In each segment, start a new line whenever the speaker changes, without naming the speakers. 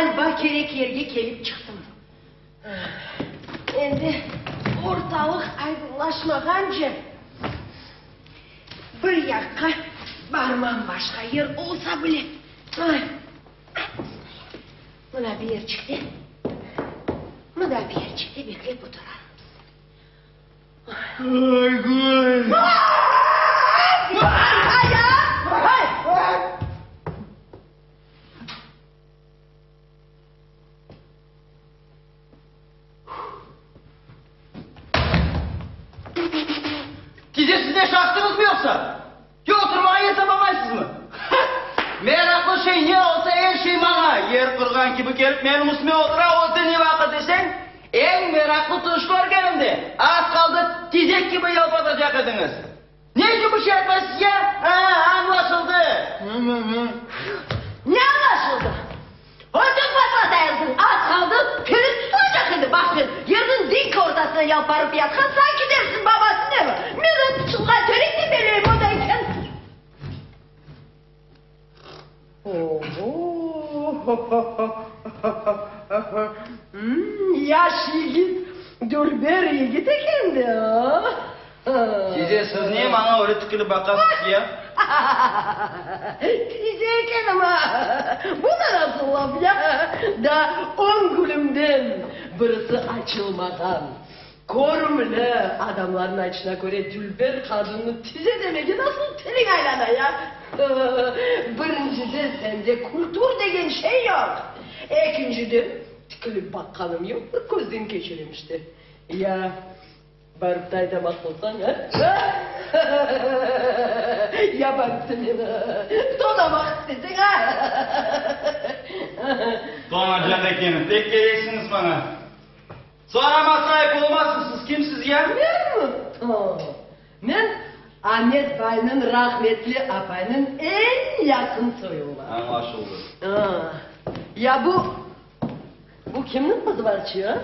Ğaliba kerek yerge kelip çıqtım. Endi ortalıq aydınlaşmağance bir yaqqa barmam, başqa yer olsa bile. Mına bir yerçikte, mına bir yerçikte beklep oturarmız.
Aygül! Tize siz de şaştıñızmı yoqsa? Ya oturmağa yer tapamaysızmı? Ha! Meraqlı şey ne olsa er şey maña yer qırğan kibi kelip menim üstüme otura, özü ne vaqıt deseñ, eñ meraqlı tüş körgenimde az qaldı tizek kibi yelpatacaq ediñiz. Ne içün bir şey aytmaysız ya? A, añlaşıldı.
Ne añlaşıldı? Ötüm patlatayırsıñ, az qaldı, tili tutulacaq edi, baq sen, yerniñ dik ortasına yalparıp yatqan, sanki dersiñ babasınıñ evi. Men o tuçulğan terek de beleyim, o da eken. Yaş yigit, dülber yigit eken de, a?
Tize, siz ne maña öyle tikilip baqasız ya?
Tize ekenim, a? Bu da nasıl laf ya? Daa on gülümden birisi açılmağan. Körümli, adamlarnıñ aytışına köre, dülber qadınnı tize demege nasıl tiliñ aylana ya? Birinciden, sende kültur degen şey yoq. Ekinciden, tikilip baqqanım yoq, bir közden keçirem işte. Ya barıp da aydamaq bolsañ, a? Ya barıp da meni tonamaq isteseñ, a?
Tonacaq ekenim, pek kereksiñiz maña. Soraması ayıp olmasın, siz kimsiz ya?
Menmi? Men Amet baynıñ rahmetli apayınıñ eñ yaqın soyu olam.
Añlaşıldı.
Ya bu, bu kimniñ qızbarçığı, a?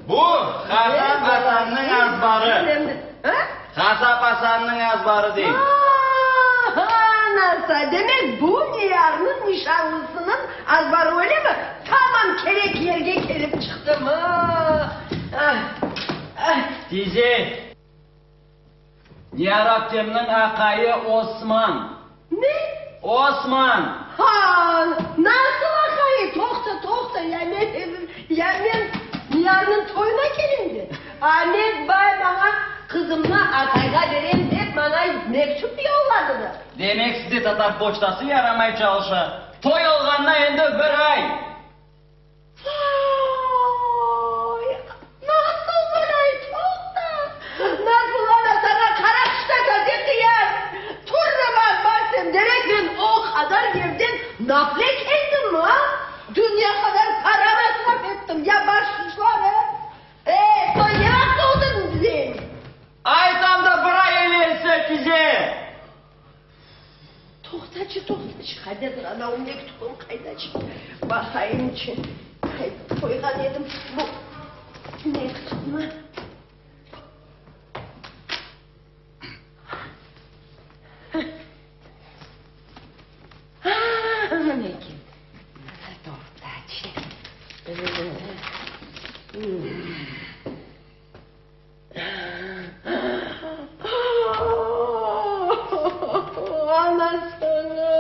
Bu, Hasap Asannıñ azbarı. Hasap Asannıñ azbarı dey.
Anası, demek bu Niyarnıñ nişanlısınıñ azbarı, öylemi? Tamam kerek yerge kelip çıqtım, a!
Tize, Niyar aptemniñ aqayı Osman.
Ne?
Osman!
Ha, nasıl aqayı? Toqta, toqta, ya men, ya men Niyarnıñ toyuna kelem de. Amet bay maña qızımnı aqayğa berem dep maña mektüp yolladı da.
Demek sizde tatar poçtası yaramay çalışa. Toy olğanına endi bir ay.
Vay! Nasıl bir ay? Toqta! Nasıl ana saña qara qışta köze qıyar? Tur da baq, baq sen, demek men o qadar yerden nafle keldim, a? Dünya qadar para masraf ettim, ya bahşışlar, a? E, toy ne vaqıt oldı deyim?
Aytam da bir ay evelsi, tize!
Toqtaçı, toqtaçı, qaydadır anavı mektübim, qaydaçı? Baqayımçı, qayda qoyğan edim bu mektüpni? A, mına eken. Toqtaçı. Anasını,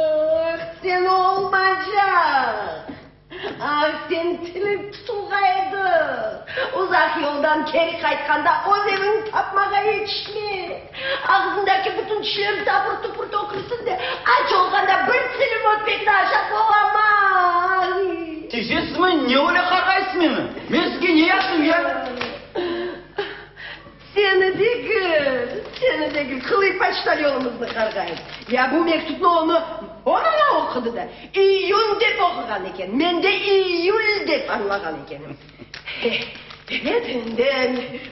ah sen olmacaq! Ah sen tiliñ tutulğaydı! Uzaq yoldan keri qaytqanda öz eviñni tapmağa yetişme! Ağzındaki bütün tişlerin tapır-tupır tökülsin de, aç olğanda bir tilim ötmekni aşap olamay!
Teyze, siz ne öyle qarğaysız meni? Men sizge ne yaptım ya?
Seni degil, seni degil, qılıy poçtalyonımıznı qarğayım. Ya bu mektüpni onı, o maña oqudı da, iyun dep oquğan eken, men de iyül dep añlağan ekenim. Ebet, mende,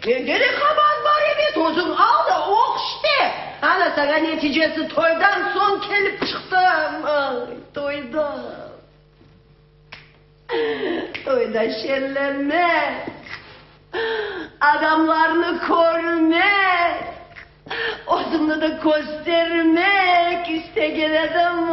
mende de qabaat bar, ebet, özüñ al da oq işte. Ana saña neticesi toydan soñ kelip çıqtı. Ay, toydan. Toyda şenlenmek, adamlarnı körmek, özümni de köstermek istegen edim.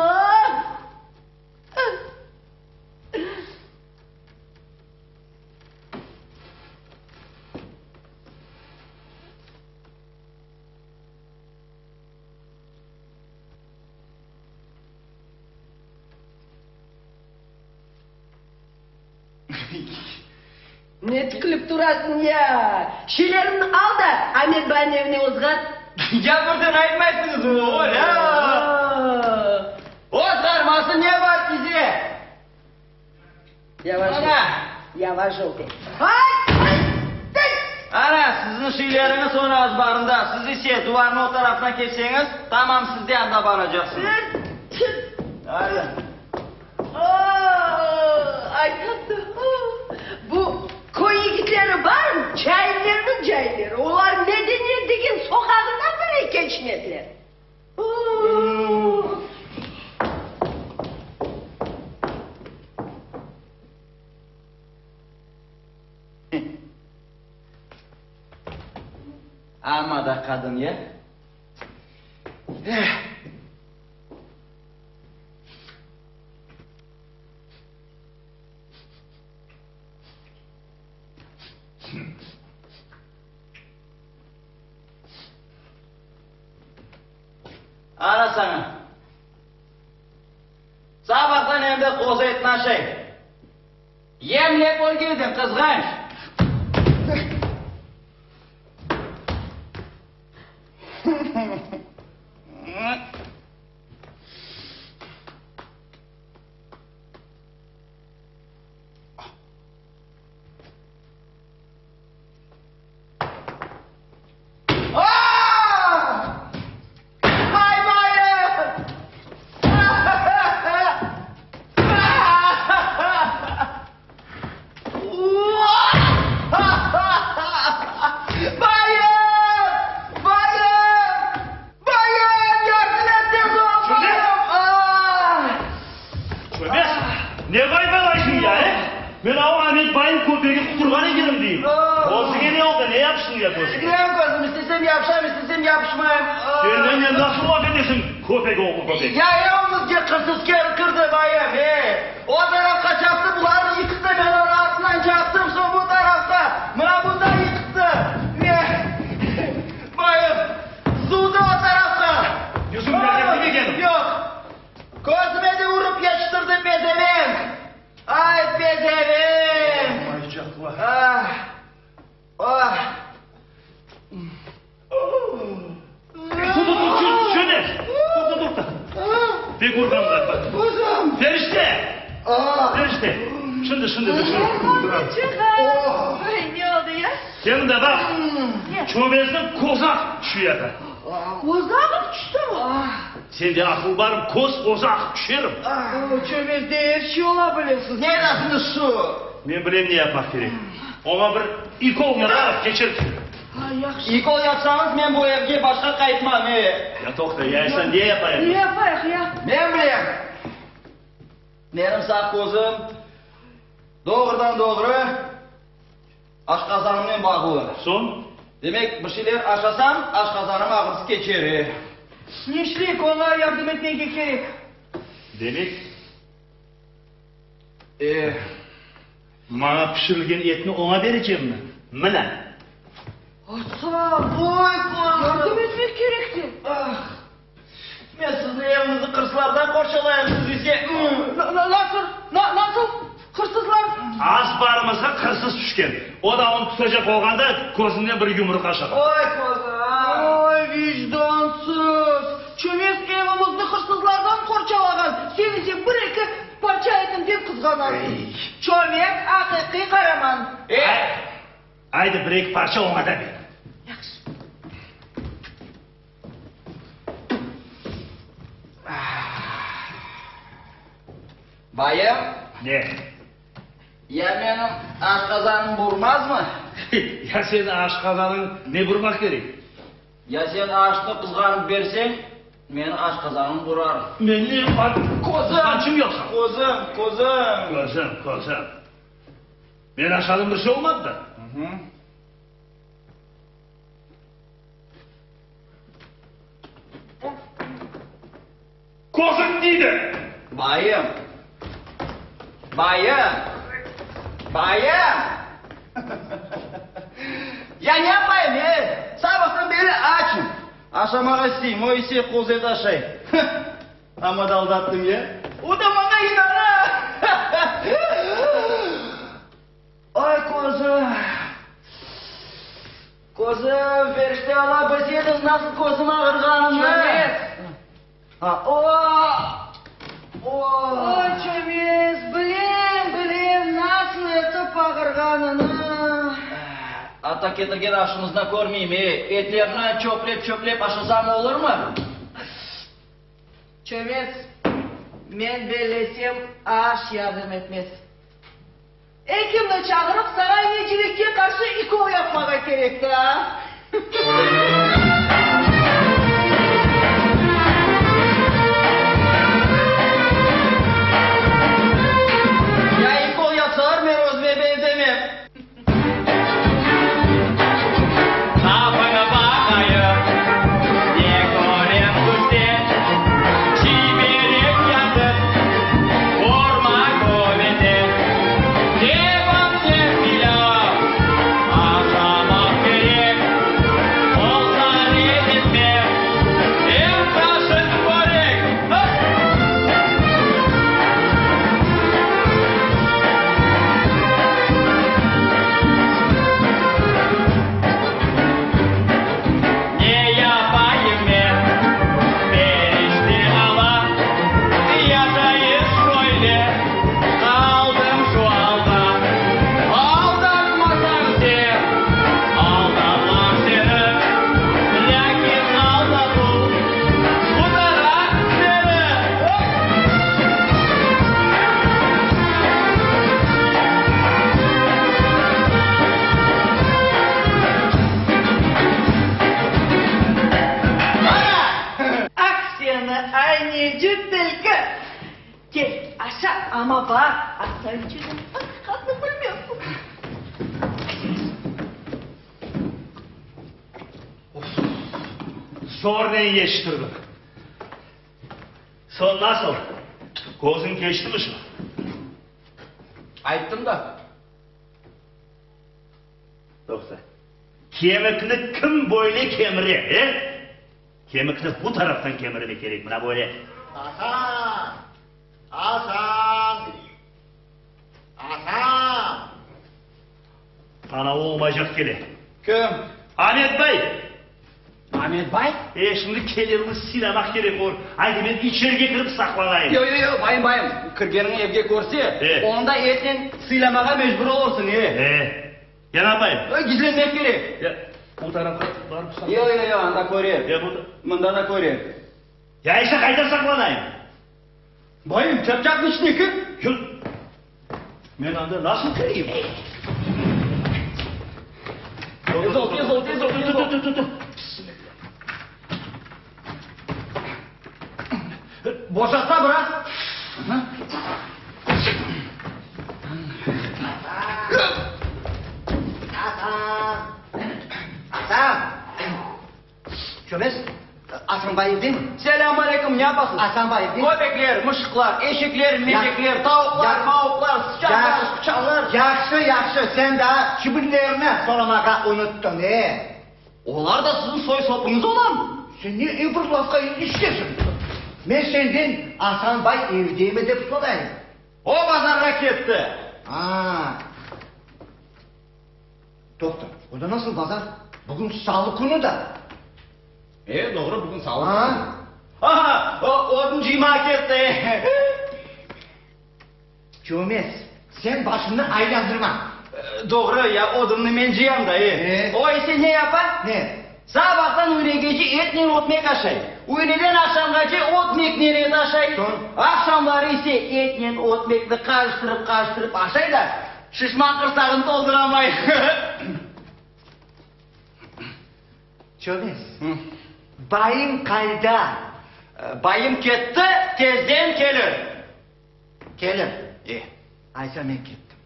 Ne tikilip turasıñ ya? Şeyleriñni al da, Amet baynıñ evine ozğar.
Ya birden aytmaysıñızmı, Olâ? Ozğarması ne bar size?
Yavaş ol.
Ana!
Yavaş ol de. Ay! Ay! Ay!
Ana, siziñ şeyleriñiz onıñ azbarında, siz ise duvarnıñ o tarafına keçseñiz, tamam siz de anda baracaqsıñız. Haydi.
Bu köy yigitleri barmı, caillerniñ cailleri, olar medeniyet degen soqağından bile keçmediler.
Amma da qadın, ya? Eh! Ana saña. Sabahtan endi qozu etni aşay. Yemlep ölgeydiñ, qızğanç.
Çömez, ne qayğalaysıñ ya, e? Men av Amet bayıñ köpegi quturğan ekenim deyim. Közüñe ne oldı, ne yapıştıñ ya közüñe?
Bilmem közüm, istesem yapışam, istesem yapışmayım.
Sen mennen nasıl laf etesiñ, köpek oğlu köpek?
Ya evimizge qırsız kirdi, bayım, e. O tarafqa çaptı, bularnı yıqtı, men onı artından çaptım, soñ bu tarafqa, mına bunda yıqtı. Ne, bayım, zuvdı o tarafqa.
Yüzüñ berlekti mekenim?
Yoq. Közüme de urıp yetiştirdi pezevenk. Ay, pezevenk!
Olmaycaqlar.
Ah, ah.
Dur, dur, dur, çö, çömez. Toqta, toqta. Pek urğan ğaliba.
Közüm!
Ferişte!
Ah!
Ferişte! Şimdi, şimdi, dur, şimdi.
Ay, ne oldı ya?
Sen de baq,
Ne?
çömezniñ közü aqıp tüşüyata.
Közü aqıp tüştimi?
Sende aqıl barmı, köz közü aqıp tüşermi?
Çömezde er şey ola bile, siz ne aytasıñız şu?
Men bilem ne yapmaq kerek. Oña bir ikol yaparıq, keçer.
İkol yapsañız, men bu evge başqa qaytmam, e.
Ya toqta, ya aysa ne yapayıq?
Ne yapayıq, ya?
Men bilem. Menim sağ közüm doğrudan-doğru aşqazanımnen bağlı.
Soñ?
Demek, bir şeyler aşasam, aşqazanım ağrısı keçer, e.
Neşleyik, oña yardım etmege kerek.
Demek?
E.
Maña pişirilgen etni oña berecemmi? Mına!
Ata, voy, közüm!
Yardım etmek kerek de.
Ah! Men sizni eviñizni qırslardan qorçalayım, siz ise.
Nasıl? Nasıl? Hırsızlar?
Azbarımızğa qırsız tüşken. O da onı tutacaq olğanda, közünden bir yumruq aşağan.
Oy, közüm!
Oy, vicdansız! Çömez evimizni hırsızlardan qorçalağan, sen ise bir-eki parça etinden qızğanasıñ. Çömez aqiqiy qaraman.
E!
Aydı, bir-eki parça oña da ber.
Yahşı.
Bayım?
Ne?
Ya menim aşqazanım burmazmı?
Ya seniñ aşqazanıñ ne burmaq kerek?
Ya sen aşnı qızğanıp berseñ, menim aşqazanım burar.
Men ne yapayım?
Közüm!
Qançım yoqsa?
Közüm, közüm!
Közüm, közüm. Men aşadım bir şey olmadı da. Közüñ tiydi!
Bayım! Bayım! Bayım! Ya ne yapayım, e? Sabahtan beri açım. Aşamağa isteyim, o ise qoz et aşay. Amma da aldattım ya. O da maña inana. Ay, közüm! Közüm, ferişte Alla, bilseydiñ nasıl közüm ağırğanını!
Çömez!
A, o! O!
Oy, Çömez, bilem, bilem, nasıl etip ağırğanını!
Ata ketirgen aşımıznı körmeyim, ey! Etlerni çöplep-çöplep aşasam olurmı?
Çömez, men bellesem, aş yardım etmez. Ekimni çağırıp, saña aynecilikke qarşı ikol yapmağa kerek daa.
Ya ikol yapsalar, men özüme benzemem.
Qapıña baqayım, ne körem tüşte, Çiberek yatıp, orma köbete. Ne bar, ne pilâv, aşamaq kerek, Olsa red etmem, em qaşıq börek. Ne yapayım men, perişte Alla, Yaşayış böyle, qaldım şu alda. Aldatmasañ sen, aldarlar seni, Lâkin aldatuv qurtara seni.
Ah seni, ayneci tilki! Kel, aşa, amma baq, Asan içinden aqiqatnı bilmezsiñ.
Zornen yetiştirdik. Soñ nasıl? Közüñ keçtimi şu?
Ayttım da.
Toqta. Kemikni kim böyle kemire, e? Kemikni bu taraftan kemirmek kerek, mına böyle.
Asan! Asan! Asan!
Ana olmaycaq kele.
Kim?
Amet bay!
Amet bay?
E, şimdi kelirmi sıylamaq kerek olur. Aydı, men içerige kirip saqlanayım.
Yoq, yoq, yoq, bayım, bayım, kirgeniñni evge körse,
E.
onda etnen sıylamağa mecbur olursıñ, e.
E, ya ne yapayım?
E, gizlenmek kerek.
Ya, bu tarafqa barıp saqlan.
Yoq, yoq, yoq, anda körer.
Ya, bu ta-
Mında da körer.
Ya işte qayda saqlanayım?
Bayım, çapçaqnıñ içine kir.
Yoq. Men anda nasıl kireyim?
Tez ol, tez ol, tez ol, tez ol.
Tut, tut, tut.
Boşatsa biraz.
Asan! Asan! Çömez, Asan bay evdemi?
Selâm aleyküm, ne yapasız?
Asan bay evdemi?
Köpekler, mışıqlar, eşekler, meşekler, tavuqlar,
Ya-
mavuqlar, sıçanlar,
Ya-
sıçanlar.
Yahşı, yahşı, sen daa çibinlerni soramağa unuttıñ, e?
Olar da siziñ soy-sopuñız olamı?
Sen ne er bir lafqa ilişesiñ? Men senden Asan bay evdemi dep sorayım.
O bazarğa ketti.
A! Toqta, o da nasıl bazar? Bugün salı künü da.
E, doğru, bugün salı.
A?
Aha, o odun cıymağa ketti.
Çömez, sen başımnı aylandırma.
Doğru, ya odunnı men cıyam da, e.
E?
O ise ne yapa?
Ne?
Sabahtan üylegece etnen ötmek aşay. Üyleden aqşamğace ötmeknen et aşay.
Soñ?
Aqşamları ise etnen ötmekni qarıştırıp-qarıştırıp aşay da, şişman qırsağını tolduramay.
Çömez, bayıñ qayda?
Bayım ketti, tezden kelir.
Kelir.
E.
Aysa men kettim.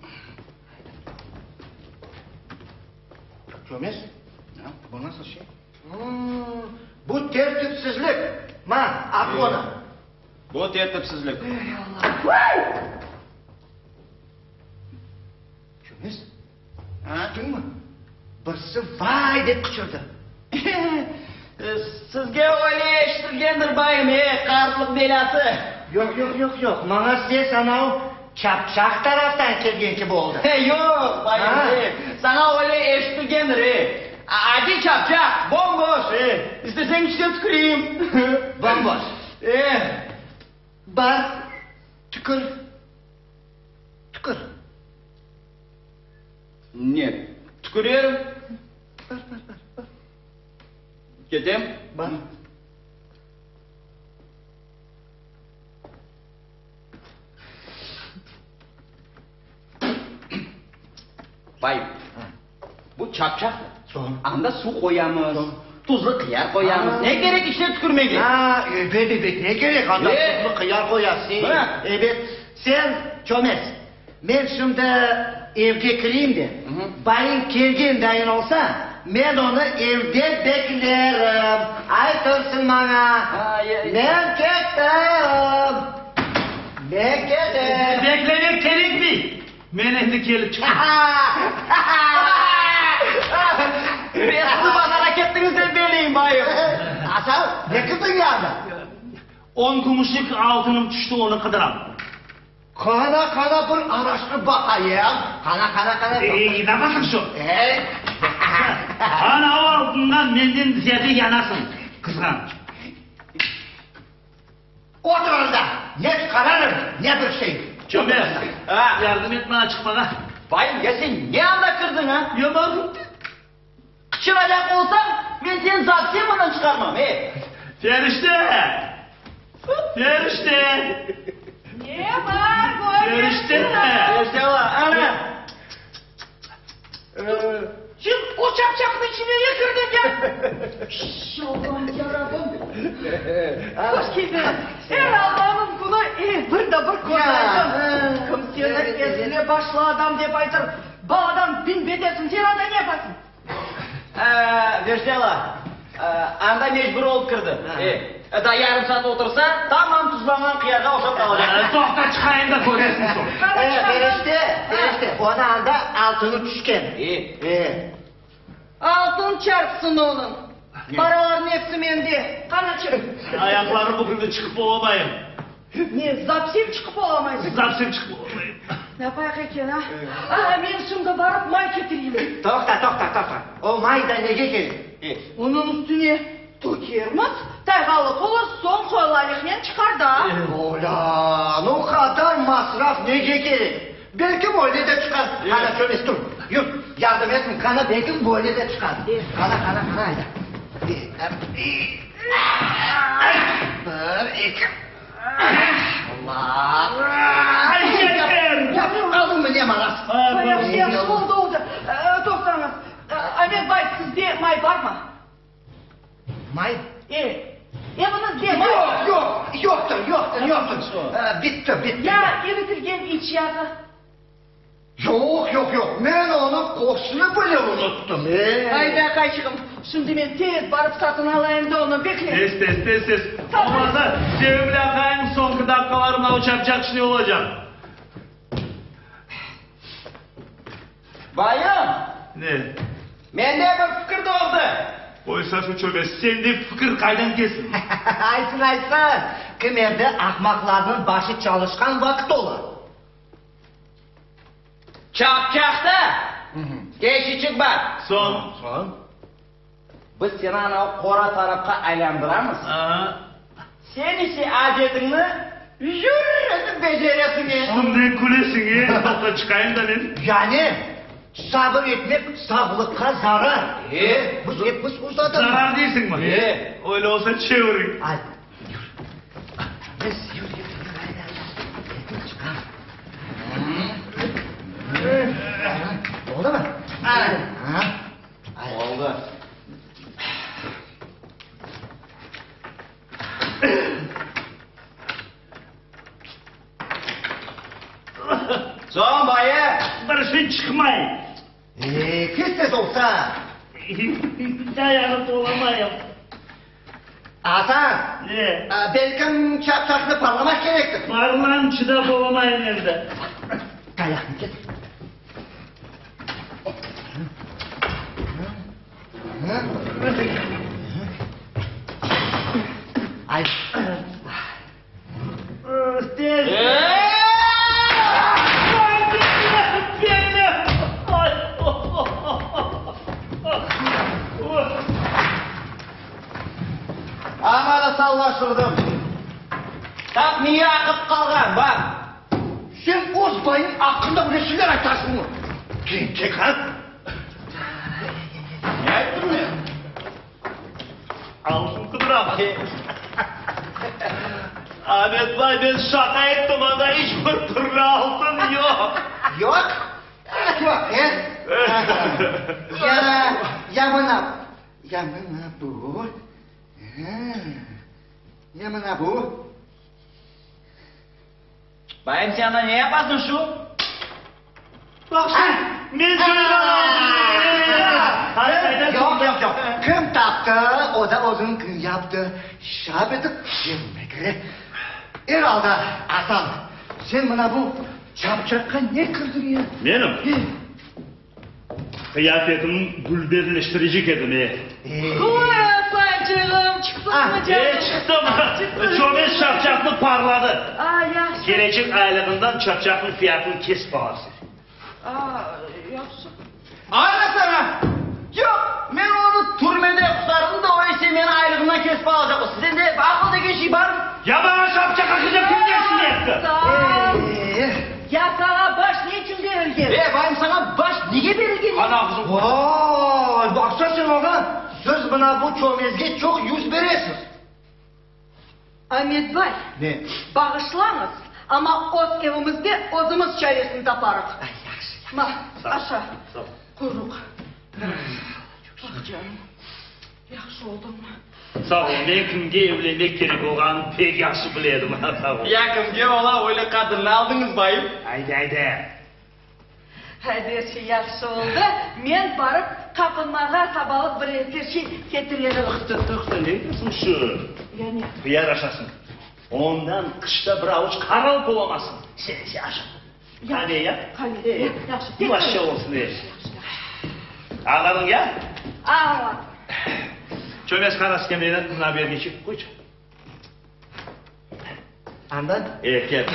Çömez, bu nasıl şey? Bu tertipsizlik. Ma, at onı.
Bu tertipsizlik.
Ey, Alla! Çömez, eşittiñmi? Birisi vay dep qıçırdı.
Sizge öyle eşitilgendir, bayım, e, qartlıq belâsı.
Yoq, yoq, yoq, yoq, maña ses anau. Çapçaq taraftan kelgen kibi oldı.
Yoq, bayım, saña öyle eşitilgendir, e. Adiy çapçaq, bom-boş, e. İsteseñ içine tüküreyim.
Bom-boş.
E.
Bar, tükür. Tükür.
Ne, tükürerim?
Bar, bar, bar, bar.
Ketem.
Bar.
Bay, bu çapçaq,
Soñ?
anda suv qoyamız, tuzlı qıyar qoyamız. Ne kerek içine tükürmege?
A, ebet, ebet, ne kerek anda
E?
tuzlı qıyar qoyasıñ.
Ha.
Ebet. Sen, çömez, men şimdi evge kireyim de, bayıñ kelgen dayın olsa, men onı evde beklerim. Aytırsıñ maña. Men kettim. Men kettim.
Beklemek kerekmey. Men endi kelip çıqtım.
Men sizni bazarğa kettiñiz dep beleyim, bayım.
Asan, ne qızdıñ ya anda?
On kümüşlik altınım tüşti, onı qıdıram.
Qana, qana, bir araştırıp baqayım. Qana, qana, qana.
Ey, inanasıñ şu.
Ey.
Ana o altından menden ziyade yanasıñ, qızğanç.
Otur anda, ne çıqararım, ne bir şey.
Çömez, yardım et maña çıqmağa.
Bayım, ya sen ne anda kirdiñ, a?
Yamanım.
Qıçıracaq olsañ, men seni zavsem mından çıqarmam, e!
Ferişte! Ferişte!
Ne bar, körgensiñ?
Ferişte!
Ferişte ola, ana!
Sen o çapçaqnıñ içine ne kirdiñ ya? Şş, Allahım, yarabbim! Hoş keldiñ! Er Allanıñ künü, e, bir de bir körmeydim. Kim seni esli başlı adam dep aytır, Baladan bin betersiñ, sen anda ne yapasıñ?
Ferişte ala, anda mecbur olıp kirdim. E, daa yarım saat otursa, tamam tuzlanğan qıyarğa oşap qalacaq.
Toqta, çıqayım da körersiñ soñ.
E, Ferişte, Ferişte, onı anda altını tüşken.
E.
E.
Altın çarpsın onıñ. Paralarnıñ episi mende. Qana çıq.
Ayaqlarım büküldi, çıqıp olamayım.
Ne, zapsem çıqıp olamaysıñ?
Zapsem çıqıp olamayım.
Ne yapayıq eken, a? A, men şimdi barıp may ketireyim.
Toqta, toqta, toqta. O may da nege kerek?
Onıñ üstüne tökermiz, tayğalıq olur, soñ qolaylıqnen çıqar da.
Olân, o qadar masraf nege kerek? Belki böyle de çıqar. Qana, çömez, tur, yür, yardım etmiñ, qana, belki böyle de çıqar. Qana, qana, qana, ayda. Bir, eki. Allah!
Yeter!
Yapıp qaldıñmı ne maraz?
Yahşı, yahşı, oldı, oldı. Toqtañız. Amet bay, sizde may barmı?
May?
Evet. Eviñizde may?
Yoq, yoq, yoqtır, yoqtır, yoqtır. Bitti, bitti.
Ya iritilgen iç yağı?
Yoq, yoq, yoq, men onıñ qoqusını bile unuttım, e.
Ayda, aqayçığım, şimdi men tez barıp satın alayım da onı, bekle.
Tez, tez, tez, tez. Olmasa, sevimli aqayıñ soñki daqqaları mınavı çapçaq içinde olacaq.
Bayım!
Ne?
Mende bir fikir doğdı.
Qoysa şu çömez, sende fikir qaydan kelsin?
Aytsın, aytsın. Kim endi ahmaqlarnıñ başı çalışqan vaqıt ola.
Çapçaqta teşiçik bar.
Soñ?
Soñ?
Biz seni anavı qora tarafqa aylandıramız.
Aa.
Sen ise adetiñni jürr etip beceresiñ, e.
Üstümden külesiñ, e? Toqta, çıqayım da men.
Yani, sabır etmek sağlıqqa zarar.
E?
Biz epimiz uzatamız.
Zarar deysiñmi?
E.
Öyle olsa çeviriñ.
Ay. Yür. Biz yür, yür, yür, ayda, ayda. Epimiz çıqamız. Oldı mı? Ha.
Oldı. Soñ, bayı.
Bir şey çıqmay.
E, tez-tez olsa.
Dayanıp olamayım.
Asan.
Ne?
Belkim çapçaqnı parlamaq kerektir.
Parlam, çıdap olamayım endi.
Tayaqnı ketir. Ay.
Tez.
Aña da sallaştırdım. Tap miyi aqıp qalğan, baq.
Sen öz bayıñ aqqında böyle şeyler aytasıñmı? Tentek, a?
Ne ayttım men?
Altın qıdıram. Amet bay, men şaqa ettim, anda iç bir türlü altın yoq.
Yoq? Yoq, e? Ya, ya mına, ya mına bu, ya mına bu.
Bayım, sen anda ne yapasıñ şu?
Baq sen, men coyğan altınnı kere
Yoq, yoq, yoq. Kim taptı, o da özüniñkini yaptı. Şap etip cebime kire. Er alda, Asan, sen mına bu çapçaqqa ne kirdiñ ya?
Menim? Qıyafetimni dülberleştirecek edim, e.
Qoy, Asançığım, çıqtıñmı canım?
E, çıqtım. Çömez çapçaqnı parladı.
A, yahşı.
Kelecek aylığından çapçaqnıñ fiyatını kesip alasıñ.
A, yahşı.
Ayda saña! Yoq, men onı türmede qurtardım da, o ise meni aylığımdan kesip alacaq. Sizde aqıl degen şey barmı?
Ya maña çapçaq aqqında kim dersin etti?
Asan! Ya saña baş ne içün berilgen?
E, bayım, saña baş nege berilgen?
Ana, qızım.
Vay, baqsa sen oña, siz mına bu çömezge çoq yüz beresiz.
Amet bay,
Ne?
bağışlañız, amma öz evimizde özümiz çaresini taparıq.
Ay, yahşı, yahşı.
Ma, aşa.
Sağ ol.
Quyruq. Baq, canım, yahşı oldıñmı?
Sağ ol, men kimge evlenmek kerek olğanını pek yahşı bile edim. Sağ ol.
Ya kimge ola öyle qadınnı aldıñız, bayım?
Ayda, ayda.
Er şey yahşı oldı. Men barıp qapınmağa sabalıq bir eki şey ketirerim.
Toqta, toqta, ne aytasıñ şu?
Ya ne?
Hıyar aşasıñ. Ondan qışta bir avuç qar alıp olamazsıñ. Sen ise aşa. Qave yap.
Qave, yahşı.
Yavaşça olsun, e. Añladıñ ya?
Añladım.
Çömez qara skemleni mına bu yerge çekip qoyçı.
Andan?
E, kel.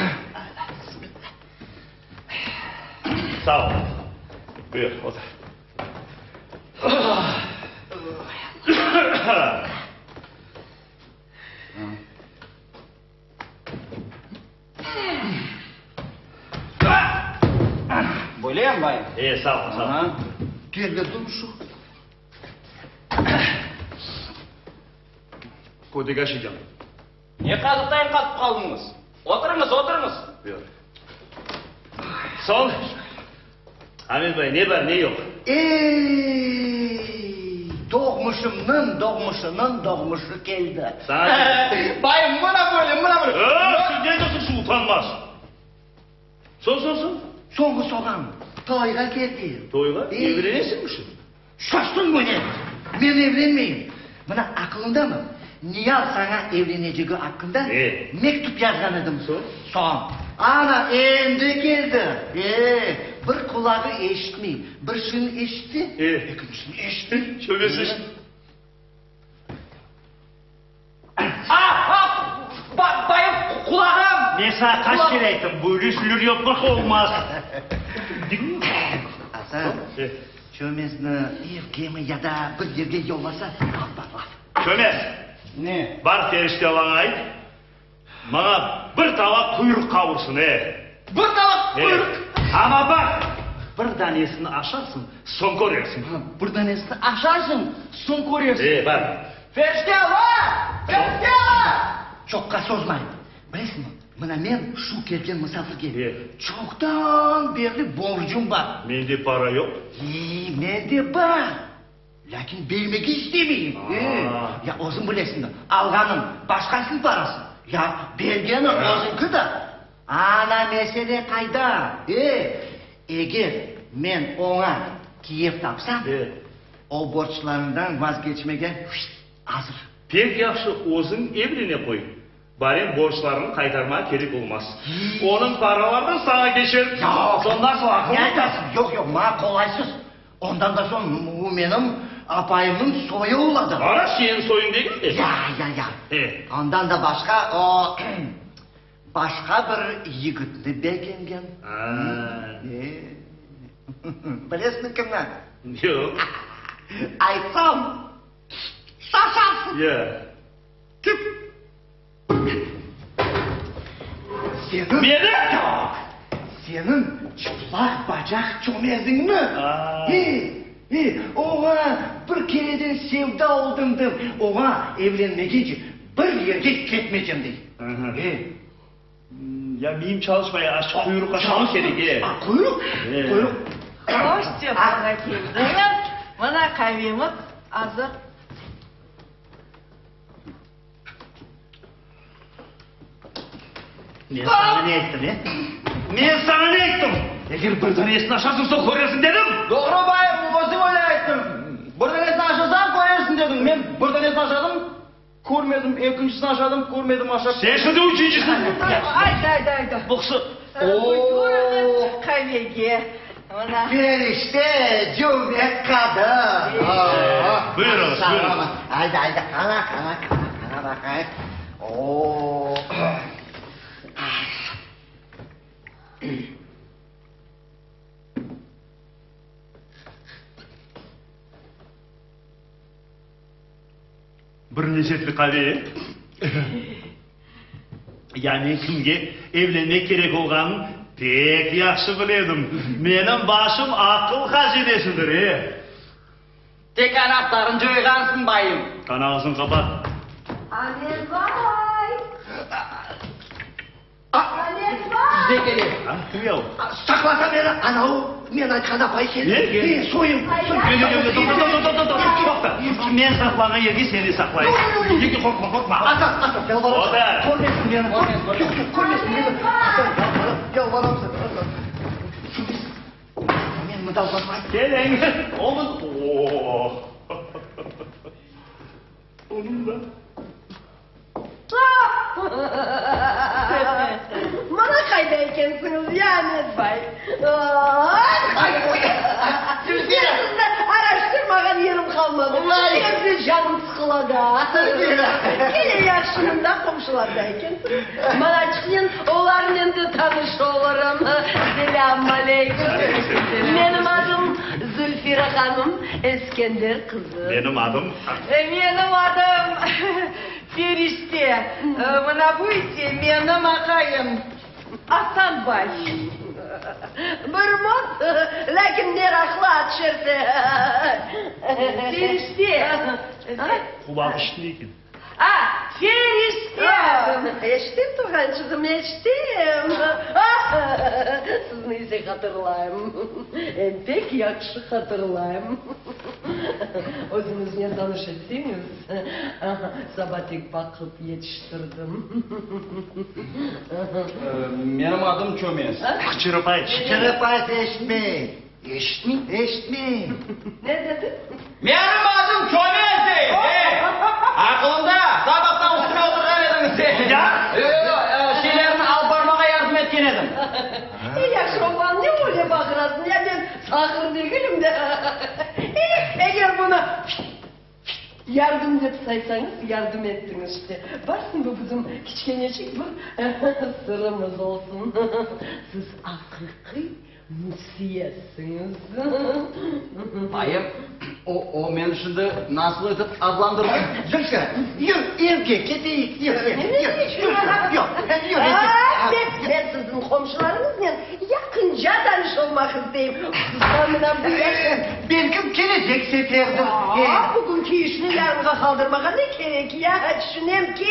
Sağ ol. Buyur, otur.
Böylemi, bayım?
E, sağ ol, sağ ol.
Terledim şu.
Kötek aşaycam.
Ne qazıqtayın qatıp qaldıñız? Oturıñız, oturıñız.
Buyur. Soñ, Amet bay, ne bar, ne yoq?
Ey, doğmuşımnıñ doğmuşınıñ doğmuşı keldi.
Saña keldi.
Bayım, mına böyle, mına böyle.
Ö, sen ne aytasıñ şu utanmaz? Soñ, soñ, soñ?
Soñu soğan, toyğa keldi.
Toyğa? Evlenesiñmi şu?
Şaştıñmı ne? Men evlenmeyim. Mına aqılıñdamı, Niyal saña evlenecegi aqqında mektüp yazğan edim.
Soñ?
Soñ. Ana, endi keldi. E, bir qulağı eşitmey. Bir şeyni eşitti, ekincisini eşitmey.
Çömez
Ah, ah, bayım, qulağım!
Men saña qaç kere ayttım, böyle şeyler yapmaq olmaz.
Asan, çömezni evgemi ya da bir yerge yollasa, laf bar, laf.
Çömez!
Ne?
Bar Ferişte alaña ayt, maña bir tava quyruq qavursın, e!
Bir tava quyruq?
Amma baq, bir danesini aşarsıñ, soñ körersiñ.
Bir danesini aşarsıñ, soñ körersiñ.
E, bar.
Ferişte ala! Ferişte ala!
Çoqqa sozmayım. Bilesiñmi, mına men şu kelgen musafirge çoqtan berli borcum bar.
Mende para yoq.
E, mende bar. Lâkin bermege istemeyim. E, ya özüñ bilesiñ, alğanıñ başqasınıñ parası, ya bergeniñ özüñki de. Ana mesele qayda? E, eger men oña kiyev tapsam, o borclarından vazgeçmege azır.
Pek yahşı, özüñ evlene qoy. Barem borclarını qaytarmağa kerek olmaz. Onıñ paraları da saña keçer.
Yoq.
Soñ nasıl aqıllı?
Ne aytasıñ? Yoq, yoq, maña qolaysız. Ondan da soñ o menim apayımnıñ soyu oladı.
Ana, seniñ soyuñ degil de.
Ya, ya, ya.
E.
Ondan da başqa o başqa bir yigitni begengen.
A.
E. Bilesiñmi kimni?
Yoq.
Aytsam, şaşarsıñ.
Ya.
Seniñ.
Meni?
Yoq. Seniñ çıplaq bacaq çömeziñni. E, e, oña bir kereden sevda oldım dım, oña evlenmegence bir yerge ketmeycem dey. E.
Ya miyim çalışmay, azçıq quyruq aşmaq kerek, e.
A, quyruq? Quyruq.
Hoş sefana keldiñiz. Mına qavemiz azır.
Men saña ne ayttım, e? Men saña ne ayttım? Eger bir danesini aşarsıñ, soñ körersiñ dedim.
Doğru, bayım, özüñ öyle ayttıñ. Bir danesini aşasañ, körersiñ dediñ. Men bir danesini aşadım, körmedim, ekincisini aşadım, körmedim, aşap.
Sen şimdi üçüncisini.
Ayda, ayda, ayda.
Bıqsı.
Buyurıñız qavege. Mına.
Perişte, cümert qadın.
Buyurıñız, buyurıñız.
Ayda, ayda, qana, qana, qana, qana baqayıq. O-o.
Bir lezetli qave, e? Yani kimge evlenmek kerek olğanın pek yahşı biledim. Menim başım aqıl hazinesidir, e?
Tek anahtarını coyğansıñ, bayım.
Qana ağzıñ qapat.
Amet bay! Amet bay!
Bizde kele.
A, kim ya o?
Saqlasa meni, ana o men aytqan apay keldi.
Ne?
E, soyum, soyum.
Yoq, yoq, yoq, toqta, toqta, toqta, toqta, toqta. Men saqlağan yerge seni saqlayım. Yoq, qorqma, qorqma.
Asan, Asan, yalvaram
Otur.
sana. Körmesin meni. Yoq, yoq, körmesin meni. Asan, yalvaram, yalvaram sana, Asan. Men mında barmayım.
Keliñ. Olın. O! Onıñ da.
Mına qayda ekensiñiz, ya Amet bay?
Zülfira!
Sizni araştırmağan yerim qalmadı. Evde canım sıqıla da.
Zülfira!
Kene yahşı mında qomşularda ekensiñiz. Manaçıqnen olarnen de tanış olurım. Selâm aleyküm. Menim adım Zülfira hanım Eskender qızı.
Menim adım.
Menim adım Ferişte. Mına bu ise menim aqayım Asan bay.
Bir mot, lâkin meraqlı ad Şerfe.
Ferişte.
Qulağı işitmey eken.
A, Ferişte adım.
Eşitem, tuvğançığım, eşitem. Sizni ise hatırlayım. Em pek yahşı hatırlayım. Özüñiznen tanış etseñiz, saba tek baqıp yetiştirdim.
Menim adım Çömez.
Qıçırıp ayt.
Qıçırıp ayt, eşitmey. Eşitmey, eşitmey.
Ne dedi?
Menim adım Çömez dey! Ey! Aqılında, sabahtan üstüme oturğan ediñiz sen.
Ya?
Yoq, yoq, şeylerni alıp barmağa yardım etken edim.
Ey, yahşı oğlan, ne öyle bağırasıñ? Ya men saqır degilim de. Ey, eger bunı yardım dep saysañız, yardım ettiñiz işte. Barsın bu bizim kiçkeneçik bir sırımız olsun. Siz aqiqiy Müsiyesiñiz.
Bayım, o, o meni şimdi nasıl etip adlandırdı?
Zülfira, yür, evge keteyik, yür, yür, yür, yür, yür, evge.
Men, men siziñ qomşularıñıznen yaqınca tanış olmaq isteyim. Hususan mına bu yaş.
Belkim kelecek seferdir.
Aa, bugünki işni yarınğa qaldırmağa ne kerek ya? Tüşünem ki,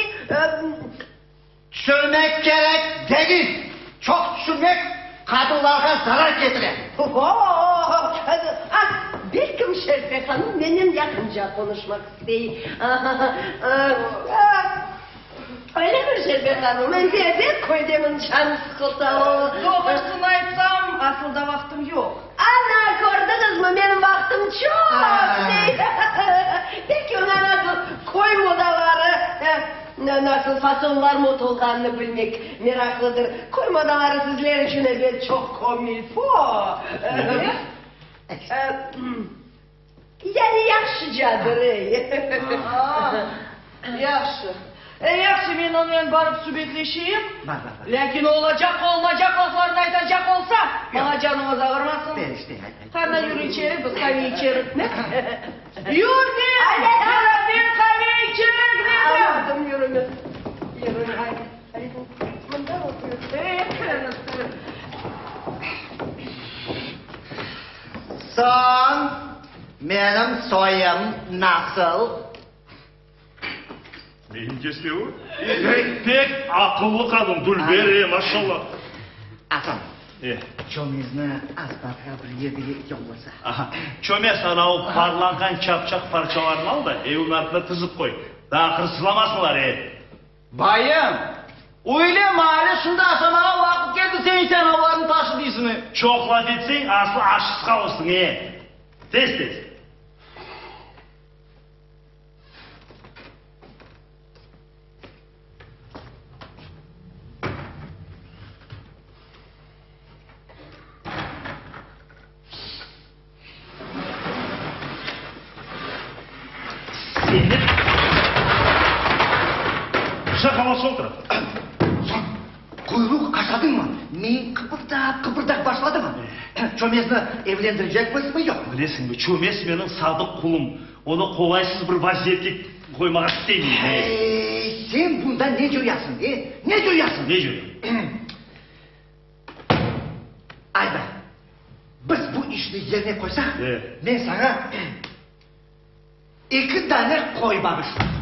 Tüşünmek kerek degil. Çoq tüşünmek qadınlarğa zarar ketire.
Ah, belkim Şerfe hanım menen yaqınca qonuşmaq istey. Öylemi, Şerfe hanım? Endi ebet köydemin, canım sıqılsa.
Doğrusını aytsam, asılda vaqtım yoq.
Ana, kördiñizmi, menim vaqtım çoq, dey. Belki oña nasıl köy modaları, nasıl fasonlar mot olğanını bilmek meraqlıdır. Köy modaları sizler içün ebet çoq komilfo. Yani yahşıcadır, ey.
Yahşı. E, yahşı, men onen barıp subetleşeyim.
Bar, bar, bar.
Lâkin olacaq, olmacaq laflarnı aytacaq olsa, maña canıñız ağırmasın.
Ber işte, ayt, ayt.
Qana, yür içeri, biz qave içerik. Ne? Yür, deyim! Beraber qave içerik, dedim!
Anladım, yürüñiz. Yürüñ, ayt, ayt. Mında otur.
Soñ, menim soyum nasıl?
Neyin keslevi? Pek, pek aqıllı qadın, dülber, e, maşallah.
Atam,
E.
çömezni azbarğa bir yerge yollasa.
Aha, çömez, anavı parlanğan çapçaq parçalarını al da, evniñ artına tizip qoy. Daa hırsızlamasınlar, e.
Bayım, öyle maali şimdi aşamağa vaqıt keldi, sen ise anavlarnı taşı deysiñ, e.
Çoq laf etseñ, aslı aşsız qalırsıñ, e. Tez-tez. Seni Şaqalası otura.
Soñ, quyruq aşadıñmı? Miyiñ qıbırdap, qıbırdap başladımı? Çömezni evlendirecekmizmi, yoqmı?
Bilesiñmi, çömez menim sadıq qulum. Onı qolaysız bir vaziyetke qoymağa istemeyim.
Ey, sen bundan ne coyasıñ, e? Ne coyasıñ?
Ne coyam?
Ayda, biz bu işni yerine qoysaq, men saña eki dane qoy bağışlayım.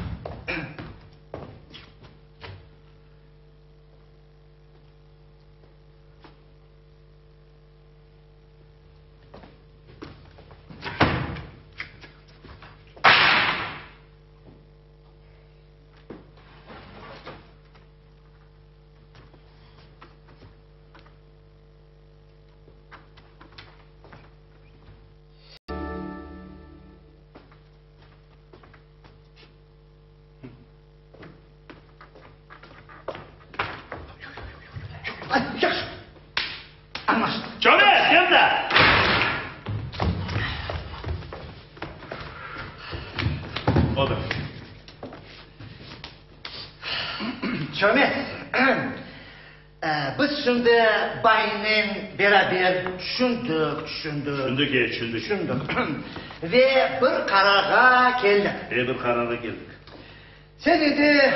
Yahşı, añlaştıq.
Çömez, kel de! Otur.
Çömez, biz şimdi baynen beraber tüşündik, tüşündik.
Tüşündik, e, tüşündik.
Tüşündik. Ve bir qararğa keldik.
E, bir qararğa keldik.
Sen endi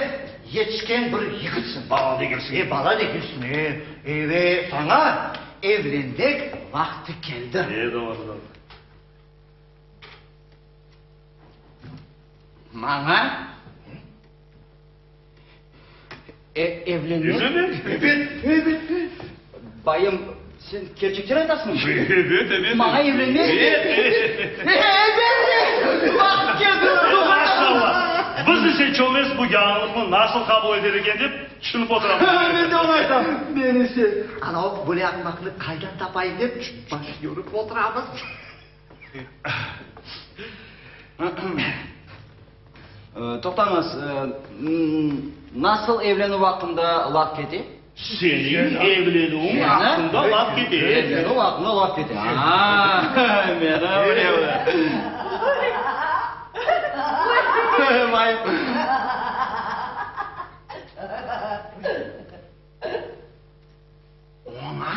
yetişken bir yigitsiñ.
Bala degilsiñ.
E, bala degilsiñ, e. E, ve saña evlenmek vaqtı keldi.
E, doğru, doğru.
Maña? E, evlenmek?
Evlenmek?
Evet, evet.
Bayım, sen kerçekten aytasıñmı?
Evet, evet.
Maña evlenmek?
Evet, evet.
Evet, vaqıt keldi.
Maşallah. Biz ise çömez bu yañılıqnı nasıl qabul eter eken dep tüşünip oturamız.
Men de onı aytam.
Men ise, anavı böyle aqmaqnı qaydan tapayım dep baş yorıp oturamız.
Toqtañız, nasıl evlenüv aqqında laf kete?
Seniñ evlenüviñ aqqında laf kete.
Evlenüv aqqında laf kete. Aa, meni öyle. Oña?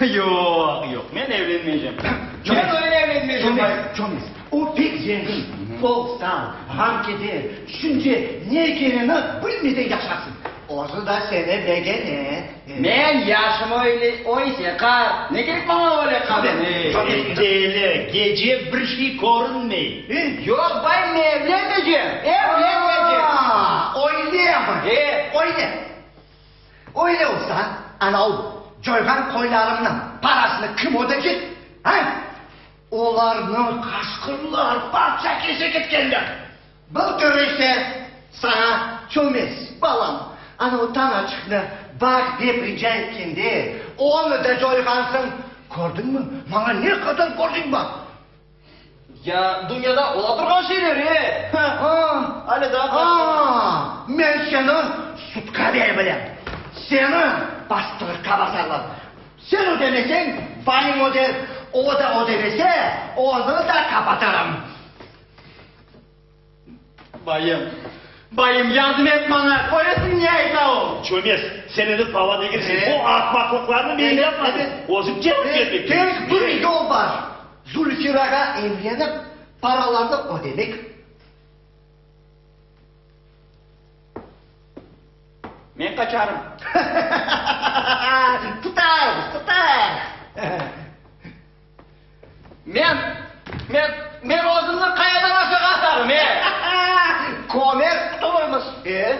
Yoq, yoq, men evlenmeycem. Men öyle evlenmeycem.
Çömez, çömez. O pek zengin. Bol-sal, ğam-keder, tüşünce ne ekenini bilmeden yaşarsıñ. Özü da seni begene.
Men yaşım öyle, o ise qart. Ne kerek maña öyle qadın?
Deli, gece bir şey körünmey.
Yoq, bay, men evlenmeycem, evlenmeycem.
Aa, öylemi?
E.
Öyle. Öyle olsa, anav coyğan qoylarımnıñ parasını kim ödecek, a? Olarnı qaşqırlar parça-kesek etkenler. Bir kere ise saña çömez, balam, anav tanaçıqnı baq dep rica etkende, onı da coyğansıñ. Kördiñmi, maña ne qadar borcuñ bar?
Ya dünyada ola turğan şeyler, e? Ale daa qaç.
Aa, men seni sudqa bere bilem. Seni bastırıqqa basarlar. Sen ödemeseñ, bayıñ öder, o da ödemese, onı da qapatırım.
Bayım, bayım, yardım et maña, köresiñ ne ayta o?
Çömez, sen endi bala degilsiñ, bu ahmaqlıqlarnı men yapmadım, özüm cevap bermek
Tek bir yol bar, Zulfirağa evlenip, paralarnı ödemek.
Men qaçarım.
Tutarız, tutarız.
Men, men, men özümni qayadan aşağı atarım, e?
Kömer qutulırmız, e?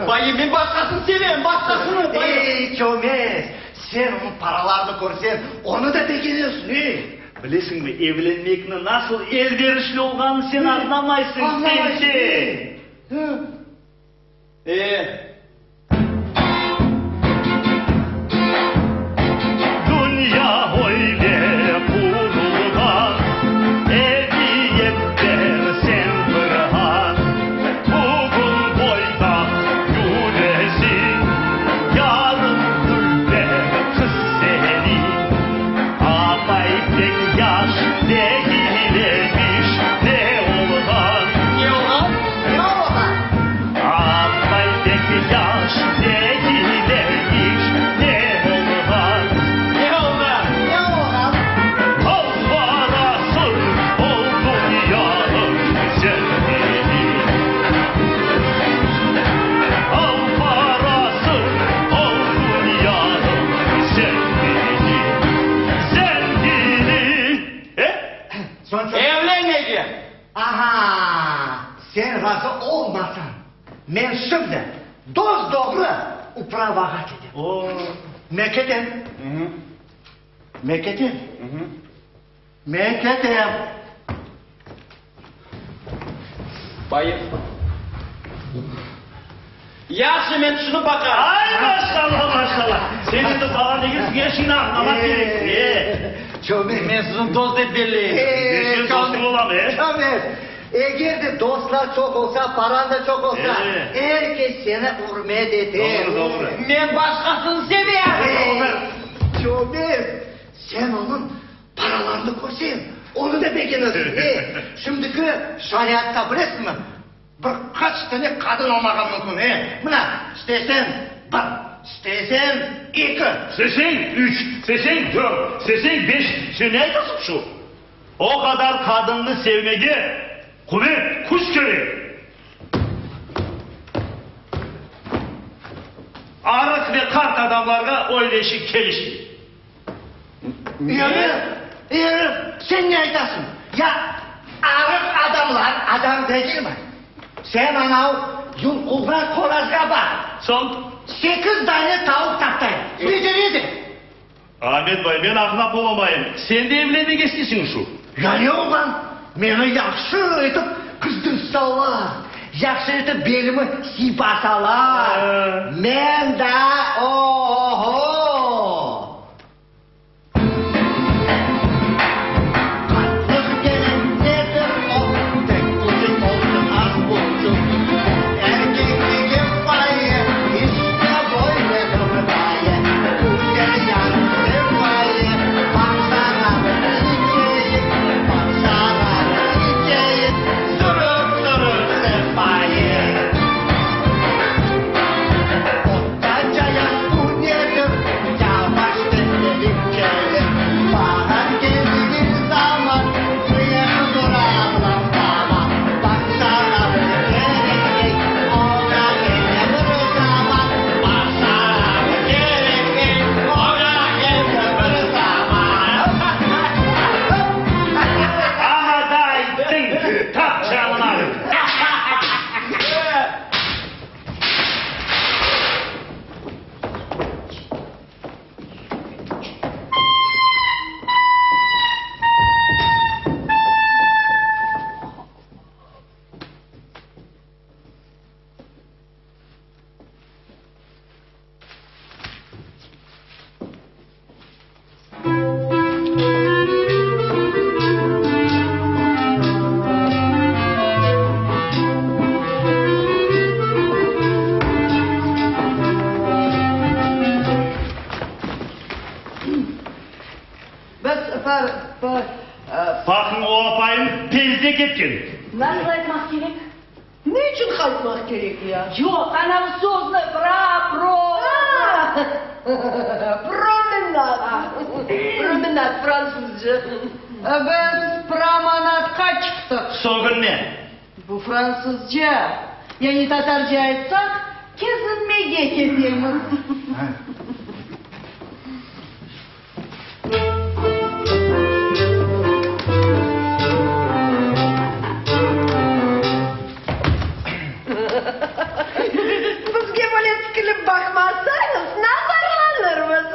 Bayım, men başqasını sevem, başqasını, bayım.
Ey, Kömez, sen onıñ paralarını körseñ, onı da begenirsiñ, ey.
Bilesiñmi, evlenmekniñ nasıl elverişli olğanını sen añlamaysıñ, tentek.
E.
Dünya öyle qurulğan, Emiyet berseñ bir an. Bugün boydaq gülesiñ, Yarın dülber qız seni. Apay pek yaş degil emiş, Ne olğan?
Ne olğan?
Ne olğan?
Apay pek yaş degil emiş, Ne olğan?
Ne olğan?
Ne olğan?
Al parası, ol dünyanıñ zengini. Al parası, ol dünyanıñ zengini. Zengini. E?
Soñ, soñ.
Evlenmeycem.
Aha, sen razı olmasañ, men şimdi dos-doğru upravağa ketem. Men ketem. Men ketem. Men ketem.
Bayım.
Yahşı, men tüşünip baqarım.
Ay, maşallah, maşallah. Sen endi bala degilsiñ, er şeyni añlamaq kereksiñ, e.
Çömez.
Men siziñ dost dep belleyim.
Men seniñ dostuñ olam, e.
Çömez. Eger de dostlar çoq olsa, parañ da çoq olsa, er kes seni ürmet eter.
Doğru, doğru.
Men başqasını sevem.
Çömez, sen onıñ paralarını körseñ, onı da begenirsiñ. E, şimdiki şariatta bilesiñmi, bir qaç tane qadın olmağa mümkün, e? Mına, isteseñ, bir, isteseñ, eki.
İsteseñ, üç, isteseñ, dört, isteseñ, beş. Sen ne aytasıñ şu? O qadar qadınnı sevmege quvet, küç kerek. Arıq ve qart adamlarğa öyle şey kelişmey.
Eri, eri, sen ne aytasıñ? Ya arıq adamlar adam degilmi? Sen anav yulqulğan qorazğa bar.
Soñ?
Sekiz dane tavuq taptay. Beceredi.
Amet bay, men añlap olamayım, sen de evlenmege isteysiñ şu?
Ya ne olğan? Meni yahşı etip qızdırsalar, yahşı etip belimi sıypasalar, men daa o-o-o! Qartlıq degen nedir o? Tek ucuz olsun az ucuz. Erkekligim payı, işte böyledir ğaye. Güzel yar sevdayı, baqsana içeyik, baqsana içeyik, sürüp-sürüp sefayı. Ortaca yaş bu nedir? Yavaş tezlelik kelir. Bahar keldiği zaman, mıyıqlı tamam. Baqsana bir kerekmey, oña kele bir zaman. Baqsana bir kerekmey, oña kele bir zaman.
Ana da ayttıñ, tap canını ağırttı.
Biz par, par,
Baqıñ, o apayım tezde ketken.
Nasıl aytmaq kerek?
Ne içün qaytmaq kerek ya?
Yoq, anavı sözni, pra, pro.
Promenad. Promenad fransızca.
Biz promenadqa çıqtıq.
Sögünme.
Bu fransızca. Yani tatarca aytsaq, kezinmege ketemiz.
Bizge böyle tikilip baqmasañız, nazarlanırmız.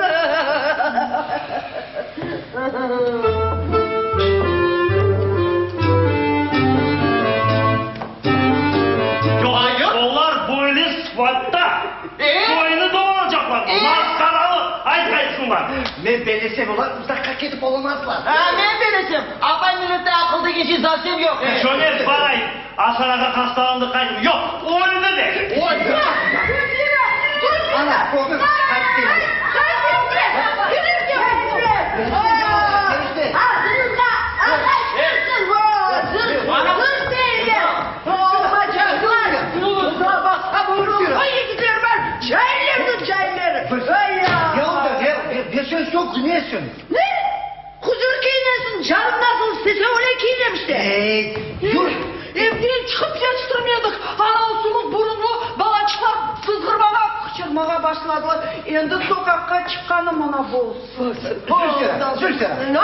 Yoq, olar böyle sıfatta köyni dolanacaqlar, masqaralıq, ayt aytsınlar.
Men bellesem, olar uzaqqa ketip olamazlar.
A, men bellesem, apay millette aqıl degen şey совсем yoq.
Çömez, bar ayt, Asan ağa hastalandı, qaytım. Yoq, öldi de.
Öldi. Ana, kördiñ, qaytıp keldi. Ne oldı, ne, ne söz yoq, nesiñ?
Ne? Huzur kiyinesiñ, canım nasıl istese öyle kiyinem işte.
Ey, yür!
Evden çıqıp yetiştirmedik, anavı suvuq burunlı balaçıqlar sızğırmağa, qıçırmağa başladılar. Endi soqaqqa çıqqanı mına bolsun.
Zülfira, Zülfira,
Ne?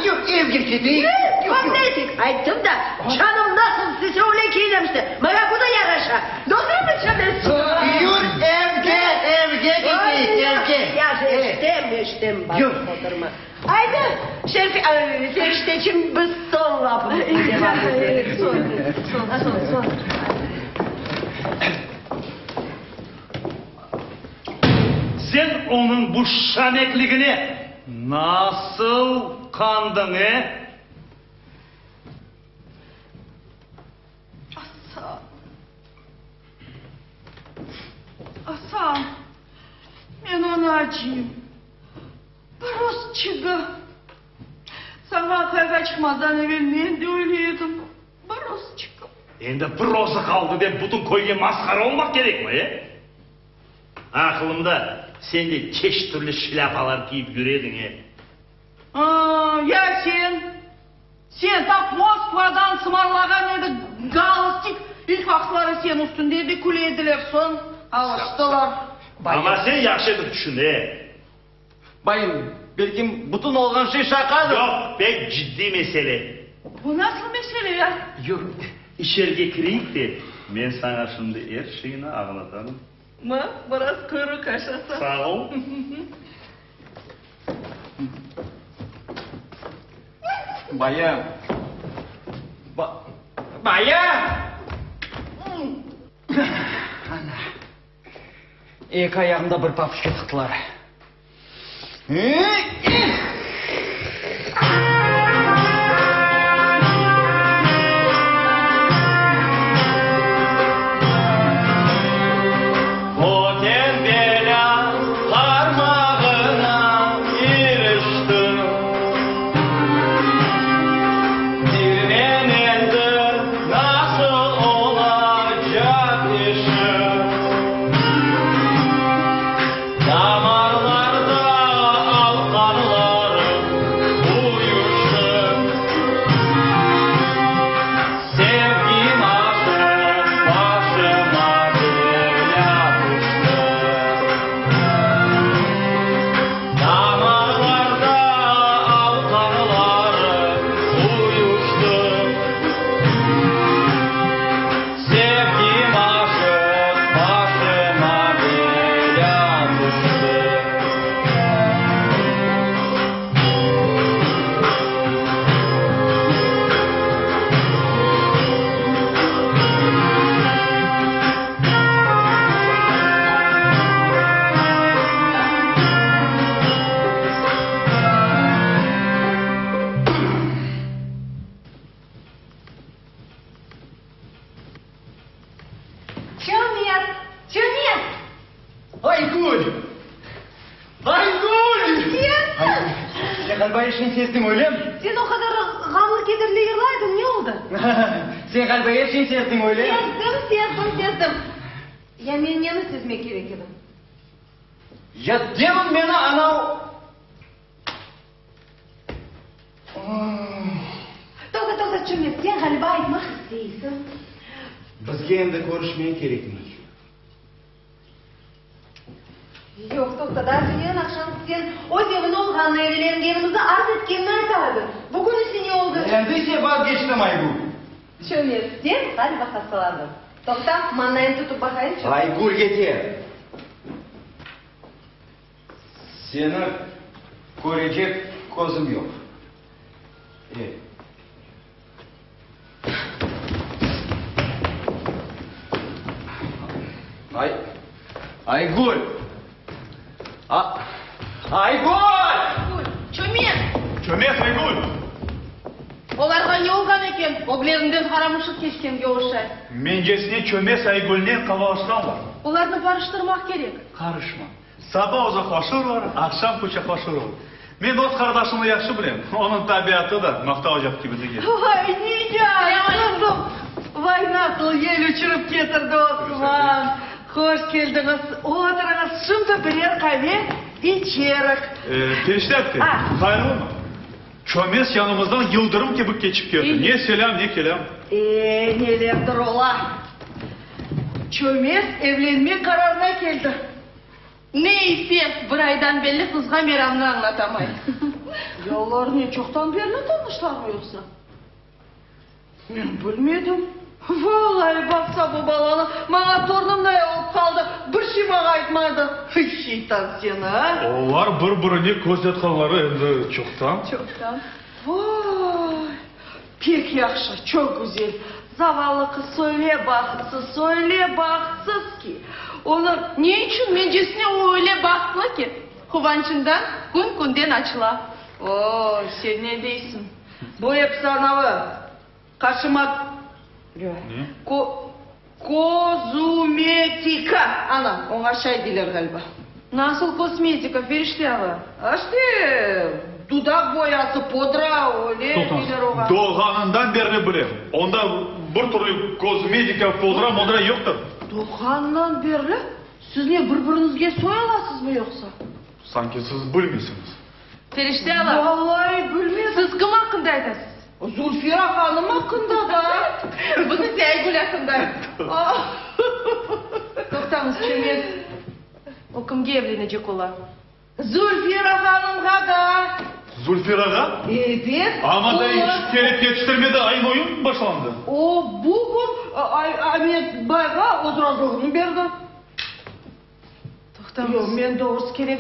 yür, evge keteyik.
Ne? Bak ne eteyik? Ayttım da, canım nasıl istese öyle kiyinem işte. Maña bu da yaraşa. Doğrumı Çömez?
Yür, evge, evge keteyik, evge.
Ya, eşitem, eşitem,
Yür.
barıp oturma. Aydı, Şerfi, Ferişteçim, biz soñ lafımıznı devam eterik.
Soñ, soñ, soñ.
Sen onıñ bu şamekligine nasıl qandıñ, e?
Asan. Asan, men onı acıyım. Bir özçigi. Saña aqayğa çıqmazdan evel men de öyle edim. Bir özçigim.
Endi bir özü qaldı dep bütün köyge masqara olmaq kerekmi, e? Aqılımda, sen de çeşit türlü şlâpalar kiyip yüre ediñ, e?
A, ya sen? Sen tap Moskvadan sımarlağan edi galstik, ilk vaqıtları sen üstünde de küle ediler, soñ alıştılar.
Amma sen yahşı etip tüşün, e?
Bayım, belkim bütün olğan şey şaqadır?
Yoq, pek ciddiy mesele.
Bu nasıl mesele ya?
Yur, içerge kireyik de, men saña şimdi er şeyni añlatarım.
Ma, biraz quyruq aşasa.
Sağ ol.
Bayım. Ba, bayım! Ana. Eki ayağımda bir papuçke tıqtılar.
Öten belâ qarmağına irişti. Dirmen endi nasıl olacaq işi? Damarlarda al qanlarım uyuştı. Sevgim aşıq başıma belâ tüşti. Damarlarda al qanlarım uyuştı. Sevgim aşıq başıma belâ tüşti.
Çömez! Çömez!
Aygül! Aygül!
Sen!
Sen ğaliba er şeyni sezdiñ, öylemi?
Sen o qadar ğamlı-kederli yırlaydıñ, ne oldı?
Sen ğaliba er şeyni sezdiñ, öylemi?
Sezdim, sezdim, sezdim. Ya men neni sezmek kerek edim?
Ya demin meni anav...
Toqta, toqta, Çömez, sen ğaliba aytmaq isteysiñ.
Bizge endi körüşmek kerekmey.
Yoq, toqta, daa tünevin aqşam sen öz evin olğanını, evlengenimizni arz etkenini ayta ediñ. Bugün ise ne oldı?
Endi ise vazgeçtim, Aygül.
Çömez, sen ğaliba hastalandıñ. Toqta, mañlayım tutıp baqayımçı.
Aygül kete. Seni körecek közüm yoq. E. Ay, Aygül! A, Aygül!
Aygül, çömez!
Çömez, Aygül!
Olarğa ne olğan eken, öglerinden qara mışıq keçkenge oşay.
Mencesine Çömez Aygülnen qavalaşqanlar.
Olarnı barıştırmaq kerek.
Qarışma. Saba uzaqlaşırlar, aqşam quçaqlaşırlar. Men öz qardaşımnı yahşı bilem, onıñ tabiatı da maqtavacaq kibi degil.
Vay, Niyar, qızım! Vay, nasıl yel uçurıp ketirdi Osman! Hoş keldiñiz! Oturıñız, şimdi birer qave içerik.
Perişte apte, hayırlımı? Çömez yanımızdan yıldırım kibi keçip ketti. Ne selâm, ne kelâm.
E, nelerdir ola. Çömez evlenmek qararına keldi. Ne ise, bir aydan belli qızğa meramnı añlatamay. Ya olar ne, çoqtan berli tanışlarmı yoqsa? Men bilmedim. Vallahi, baqsa bu balanı, maña torunımday olıp qaldı, bir şey maña aytmadı. Hıy, şeytan seni, a!
Olar bir-birine köz yatqanları endi çoqtan.
Çoqtan. Vay, pek yahşı, çoq güzel. Zavallı qız öyle bahtsız, öyle bahtsız ki, onı. Ne içün mencesine o öyle bahtlı ki, quvançından kün-künden açıla. O, sen ne deysiñ? Bu efsanavı qaşıma ko kozumetika, ana, oña şay deyler ğaliba. Nasıl kosmetika, Ferişte ağa? İşte, dudaq boyası, pudra, öyle deyler oña.
Doğğanından berli bilem, onda bir türlü kozmetika, pudra, mudra yoqtır.
Doğğanından berli? Siz ne, bir-biriñizge soy alasızmı yoqsa?
Sanki siz bilmeysiñiz.
Ferişte ala. Vallahi bilmedim. Siz kim aqqında aytasız? Zulfira hanım aqqında da. Biz ise Aygül aqqında. Toqtañız, Çömez. O kimge evlenecek ola? Zulfira hanımğa da.
Zulfirağa?
Ebet.
Amma da iş kelip yetiştirmedi, ayın-oyun başlandı.
O bugün Amet bayğa öz razılığını berdi. Toqtañız. Yoq, men doğrusı kerek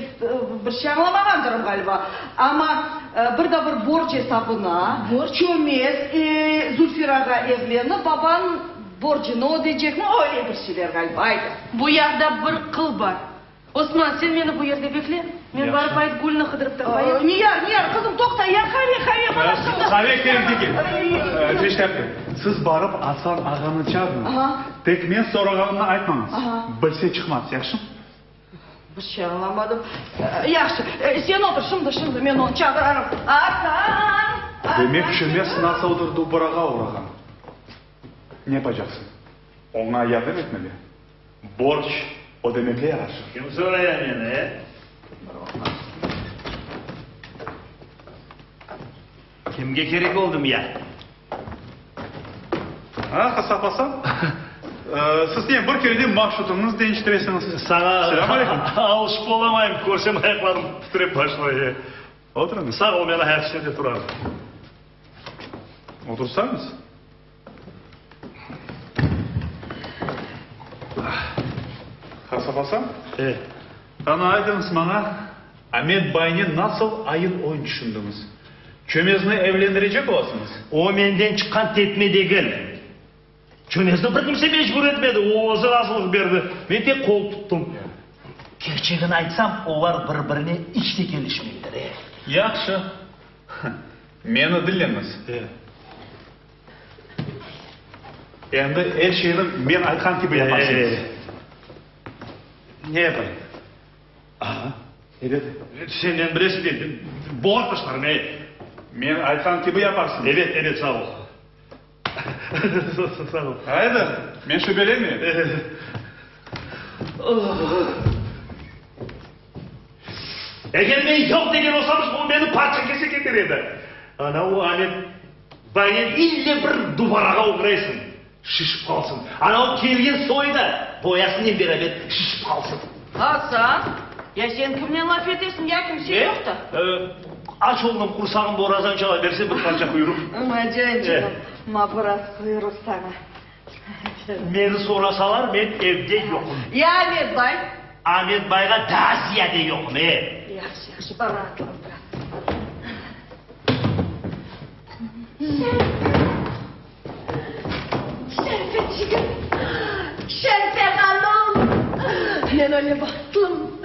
bir şey añlamağandırım ğaliba. Amma bir de bir borc esabına Çömez Zulfirağa evlenip, babanıñ borcunı ödeycekmi, öyle bir şeyler ğaliba. Ayda. Bu yaqta bir qıl bar. Osman, sen meni bu yerde bekle, men barıp Aytgülni qıdırıp tapayım. Niyar, Niyar, qızım, toqta, ya qave, qave, mana şimdi.
Qave kerek degil. Feşte apte, siz barıp Asan ağanı çağırıñız. Tek men sorağanımnı aytmañız. Bilse çıqmaz, yahşımı?
Bir şey añlamadım. Yahşı, sen otur, şimdi, şimdi men onı çağırarım. Asan!
Demek Çömez nasıldır dubarağa oğrağan. Ne yapacaqsıñ? Oña yardım etmeli. Borc ödemekle yaraşır.
Kim soraya meni, e? Kimge kerek oldım ya?
Ha, Qasap Asan? Siz ne, bir kerede marşrutıñıznı deñiştiresiñiz?
Saña
Selâm aleyküm.
alışıp olamayım, körsem ayaqlarım titrep başlay.
Oturıñız.
Sağ ol, men ayaq üstünde turarım.
Otursañız. Qasap Asan?
E.
Qana aytıñız maña, Amet baynen nasıl ayın-oyun tüşündiñiz? Çömezni evlendirecek olasıñız?
O menden çıqqan tetme degil. Çömezni bir kimse mecbur etmedi, o özü razılıq berdi. Men tek qol tuttım. Kerçegini aytsam, olar bir-birine iç te kelişmeyler, e.
Yahşı. Meni diñleñiz.
E.
Endi er şeyni men aytqan kibi yaparsıñız.
E.
Ne yapayım?
Aha.
Ebet.
Sen meni bilesiñ de, boğaz taşlarım, ey.
Men aytqan kibi yaparsıñ.
Ebet, ebet, sağ ol. Sağ ol.
Aydı, men şübelenmeyim.
Eger men yoq degen olsam, o meni parça-kesek eter edi. Ana o Amet baynen ille bir dubarağa oğraysıñ. Şişip qalsın. Ana o kelgen soyu da boyasınen beraber şişip qalsın.
Asan, ya sen kimnen laf etesiñ, ya kimse yoq da?
Aç oldım, qursağım borazan çala berse bir parça quyruq.
Acayip canım, ma biraz quyruq saña.
Meni sorasalar, men evde yoqum.
Ya Amet bay?
Amet bayğa daa ziyade yoqum, e.
Yahşı, yahşı, bar raatlan biraz. Şerfeçigim, Şerfe hanım, men öyle bahtlım,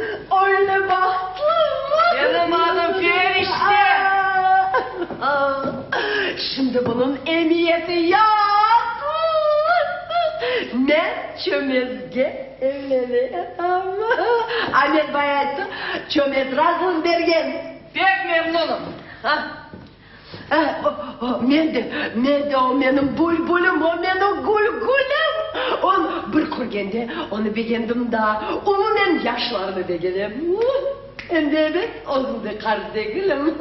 öyle bahtlım.
Menim adım Ferişte.
Şimdi bunıñ emiyeti yoq. Men çömezge evlenem. Amet bay ayttı, çömez razılıq bergen.
Pek memnunım.
Men de, men de, o menim bülbülim, o menim gülgülim. Onı bir körgende, onı begendim daa. Umumen yaşlarnı begenem. Endi ebet, özüm de qart degilim.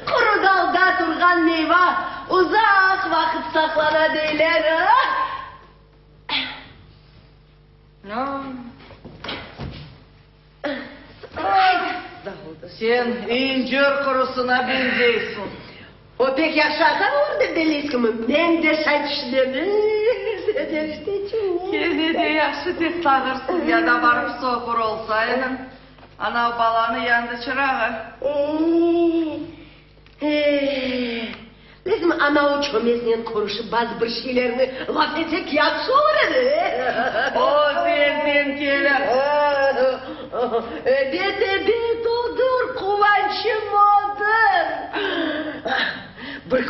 Quru dalda turğan meyva uzaq vaqıt saqlana deyler.
Sen incir qurusına beñzeysiñ.
O pek yahşı adam olur dep belleysiñmi? Men de şay tüşünem.
Kene de yahşı dep tanırsıñ, ya da barıp soqur olsa ediñ. Anav balanı yandı çırağı.
E, bizim ana o çömeznen körüşip bazı bir şeylerni laf etsek yahşı olur edi.
O tezden kelir.
Ebet, ebet, odır, quvançım odır. Bir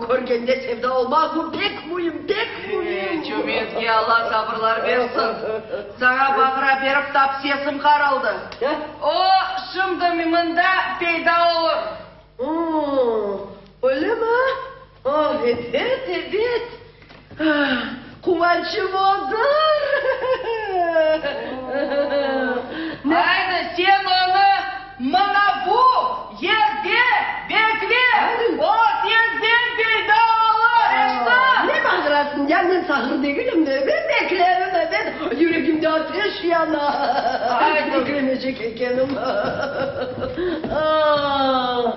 körgende sevda olmaq, bu pek müim, pek müim.
Çömezge Alla sabırlar bersin. Saña bağıra berip tap sesim qarıldı. O, şimdi mında peyda olur.
O, öyle mi? Ah, ebet, ebet. Quvançım odır.
Aydı, sen onı mına bu yerde bekle. O tezden peyda olur, eşittiñ?
Ne bağırasıñ ya, men sağır degilim de, ben beklerim, ebet, yüregimde ateş yana.
Aydı.
Beklemeycek ekenim. Ah.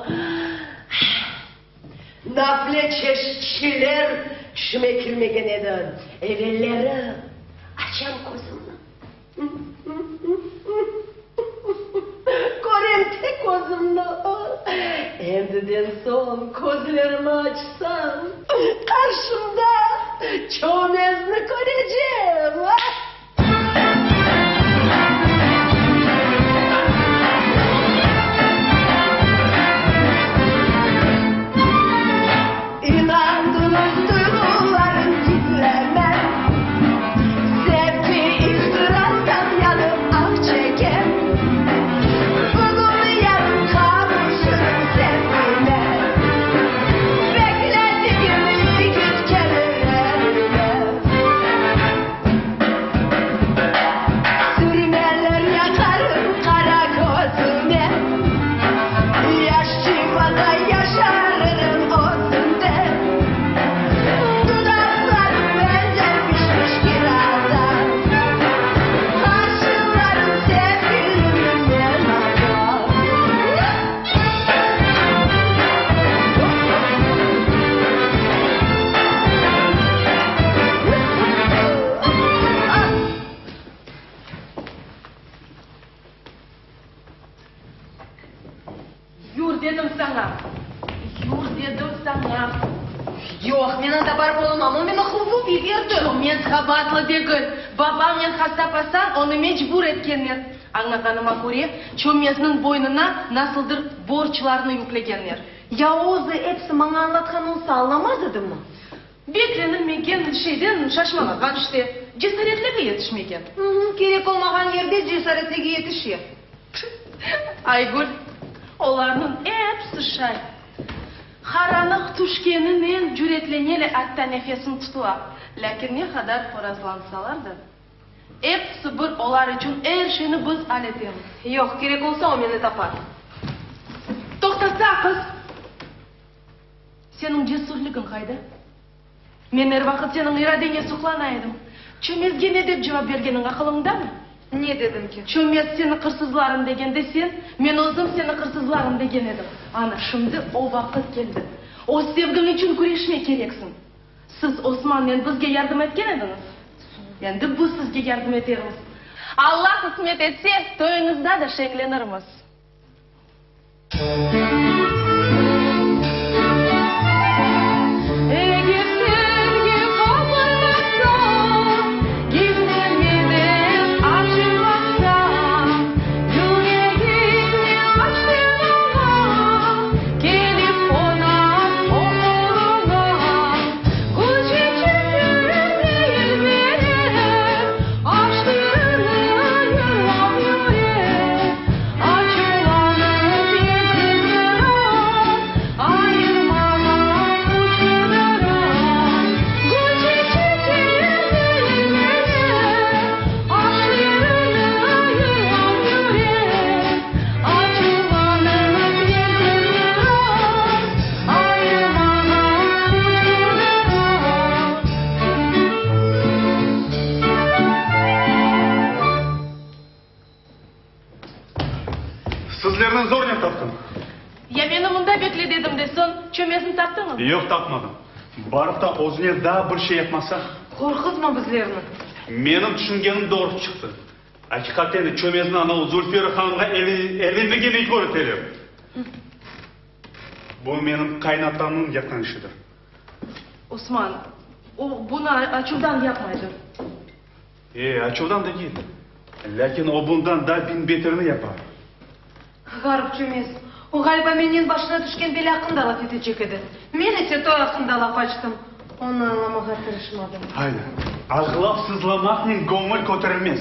Nafile çeşit şeyler tüşüme kirmegen edi. Evelleri açam közümni. Körem tek özümni. Endiden soñ közlerimi açsam, qarşımda çömezni körecem. İnandınız duyğularım gizlemem, Sevgi ihtirastan yanıp ah çekem. Bugün yarın qavuşırım sevgime, Bekledigim yigit kelir elime. Sürmeler yaqarım qara közüme, Yaş civanday yaşarırım özümde. Dudaqlarım benzer pişmiş kiraza, Qaşılarım sevgilimniñ elmaza.
Yür dedim saña! Yür dedim saña!
Yoq, men anda barıp olamam, o meni quvıp yiberdi.
Çömez qabaatlı degil. Babamnen Hasap Asan onı mecbur etkenler. Añlağanıma köre, Çömezniñ boynuna nasıldır borclarnı yüklegenler.
Ya özü episi maña añlatqan olsa, añlamaz edimmi?
Beklenilmegen şeyden şaşmalağan işte, cesaretligi yetişmegen.
Kerek olmağan yerde cesaretligi yetişe.
Aygül, olarnıñ episi şay. Qaranlıq tüşkeninen cüretlenele, atta nefesiñ tutula. Lâkin ne qadar horazlansalar da, episi bir olar içün er şeyni biz al etemiz.
Yoq, kerek olsa o meni tapar.
Toqtasa, qız! Seniñ cesürligiñ qayda? Men er vaqıt seniñ iradeñe suqlana edim. Çömezge ne dep cevap bergeniñ aqılıñdamı?
Ne dedim ki?
Çömez seni qırsızlarım degende sen, men özüm seni qırsızlarım degen ediñ. Ana, şimdi o vaqıt keldi. Öz sevgiñ içün küreşmek kereksiñ. Siz Osmannen bizge yardım etken ediñiz. Endi biz sizge yardım etermiz. Alla qısmet etse, toyuñızda da şeñlenirmiz. Eger sevgi qapırmasa, gizlenmeden açılmasa, yüregimni açtın oña, kelip qonar o qoluña. Gül çeçekleri yelberer, aşqını yırlap yürer. Açuvlanıp yersiz biraz, ayırmağa küçlü biraz. Gül çeçekleri yelberer, aşqını yırlap yürer. Açuvlanıp yersiz biraz, ayırmağa küçlü biraz.
Sizlerni zornen taptım.
Ya meni mında bekle dedim de, soñ çömezni taptıñmı?
Yoq, tapmadım. Barıp ta özüne daa bir şey yapmasa?
Qorquzma bizlerni.
Menim tüşüngenim doğru çıqtı. Aqiqaten de çömezni anavı Zulfira hanımğa evlenmege mecbur eteler. Bu menim qaynatamnıñ yapqan işidir.
Osman, o bunı açuvdan yapmaydır.
E, açuvdan degil. Lâkin o bundan daa biñ beterini yapar.
Ğarip çömez. O, ğaliba, mennen başına tüşken belâ aqqında laf etecek edi. Men ise toy aqqında laf açtım. Onı añlamağa tırışmadım.
Hayır, ağlap sızlamaqnen göñül köterilmez.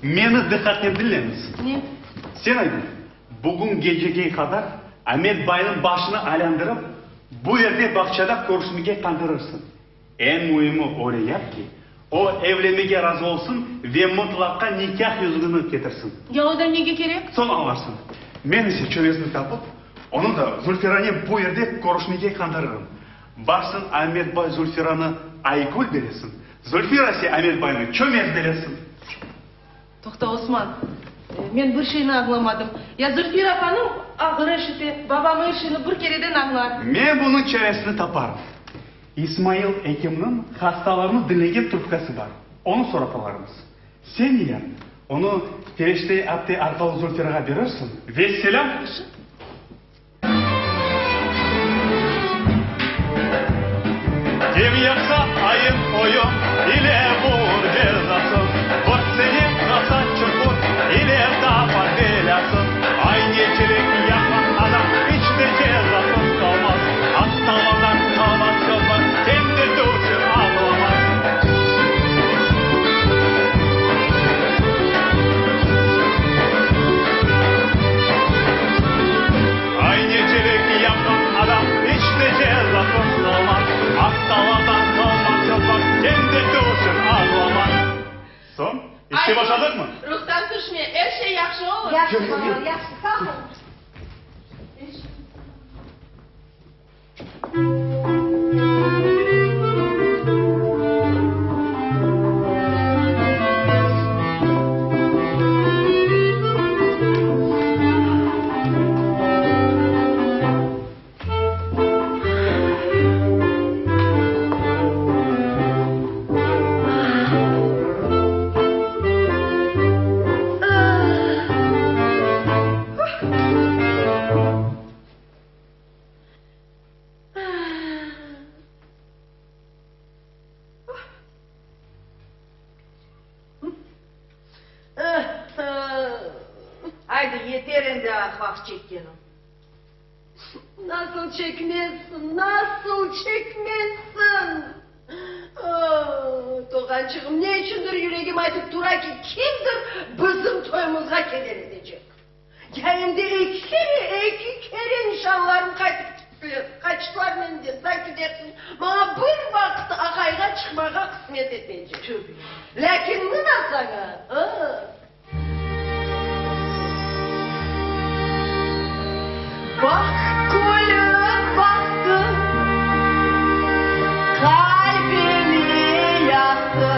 Meni diqqatnen diñleñiz.
Ne?
Sen, Aygül, bugün gecege qadar Amet baynıñ başını aylandırıp, bu yerde bağçada körüşmege qandırırsıñ. Eñ müimi öyle yap ki, o evlenmege razı olsun ve mıtlaqa nikâh yüzügini ketirsin.
Ya o da nege kerek?
Soñ añlarsıñ. Men ise çömezini tapıp, onı da Zulfiranen bu yerde körüşmege qandırırım. Barsın Amet bay Zulfiranı Aygül belesin, Zulfira ise Amet baynı çömez belesin.
Toqta, Osman, men bir şeyni añlamadım. Ya Zulfira hanım ağır eşite, babam er şeyni bir kereden añlar.
Men bunıñ çaresini taparım. İsmail ekimniñ hastalarnı diñlegen trubkası bar, onı sorap alarmız. Sen ya, onı Fereşte apte arqalı Zulfirağa berirsiñ. Vesselâm! Kim yapsa ayın-oyun ile bulur cezasın, Bir sene qalsa çuqur ile tapar belâsın. Aynecilik yapqan adam iç de cezasız qalmaz, Attalardan qalmaz sözler, kendi tüşür ağlamaz. Aynecilik yapqan adam iç de cezasız qalmaz, Aqtalardan qalmaz sözler, kendi tüşür ağlamaz. Soñ, işke başladıqmı?
Ruhtan tüşme, er şey yahşı olur.
Yahşı, balalar, yahşı, sağ oluñ.
Aydı, yeter endi ah-vah çekkeniñ.
Nasıl çekmezsiñ, nasıl çekmezsiñ? Ah, toğançığım, ne içündir yüregim aytıp tura ki, kimdir bizim toyumızğa keder etecek. Ya endi eki kere, eki kere nişanlarım qaytıp kettiler, qaçtılar menden, sanki dersiñ, maña bir vaqıt aqayğa çıqmağa qısmet etmeycek.
Tövbe!
Lâkin mına saña, a! Baht külip baqtı, qalbimi yaqtı.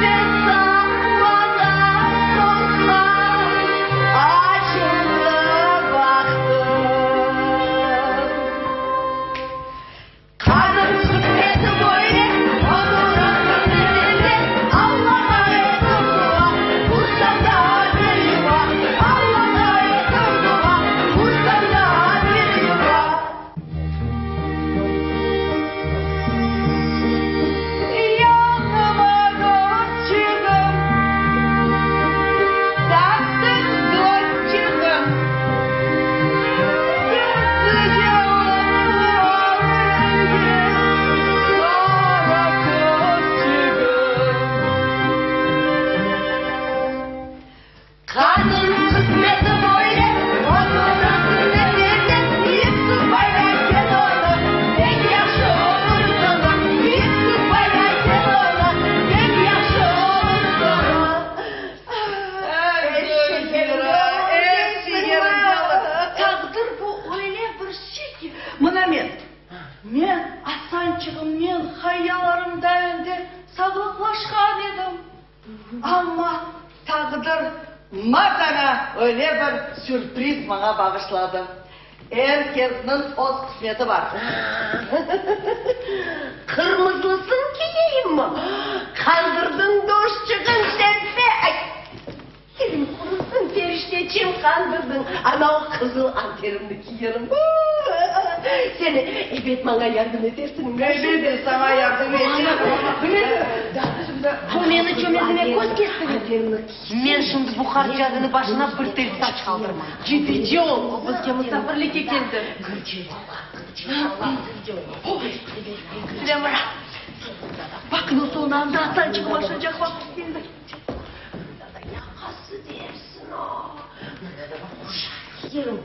Nefes saqmağa qorqqan açuvlı baqtı.
Amma taqdir matana öyle bir sürpriz maña bağışladı. Er kesniñ öz qısmeti bar.
Qırmızlısın kiyeyimmi? Qandırdıñ dostçığım sen be! Ay, tilim qurusın, perişteçim, qandırdıñ. Ana o qızıl anterimni kiyerim. Sen, ebet, maña yardım etersiñ.
Elbette, saña yardım eterim.
Bu meni çömezime köz kestiñiz. Men şimdi bu qartcadını başına bir tel saç qaldırmam.
Ciddice ol, o bizge musafirlikke keldi. Selâm
Baq, nasıl onı anda çıqmaşacaq vaqıt keldi.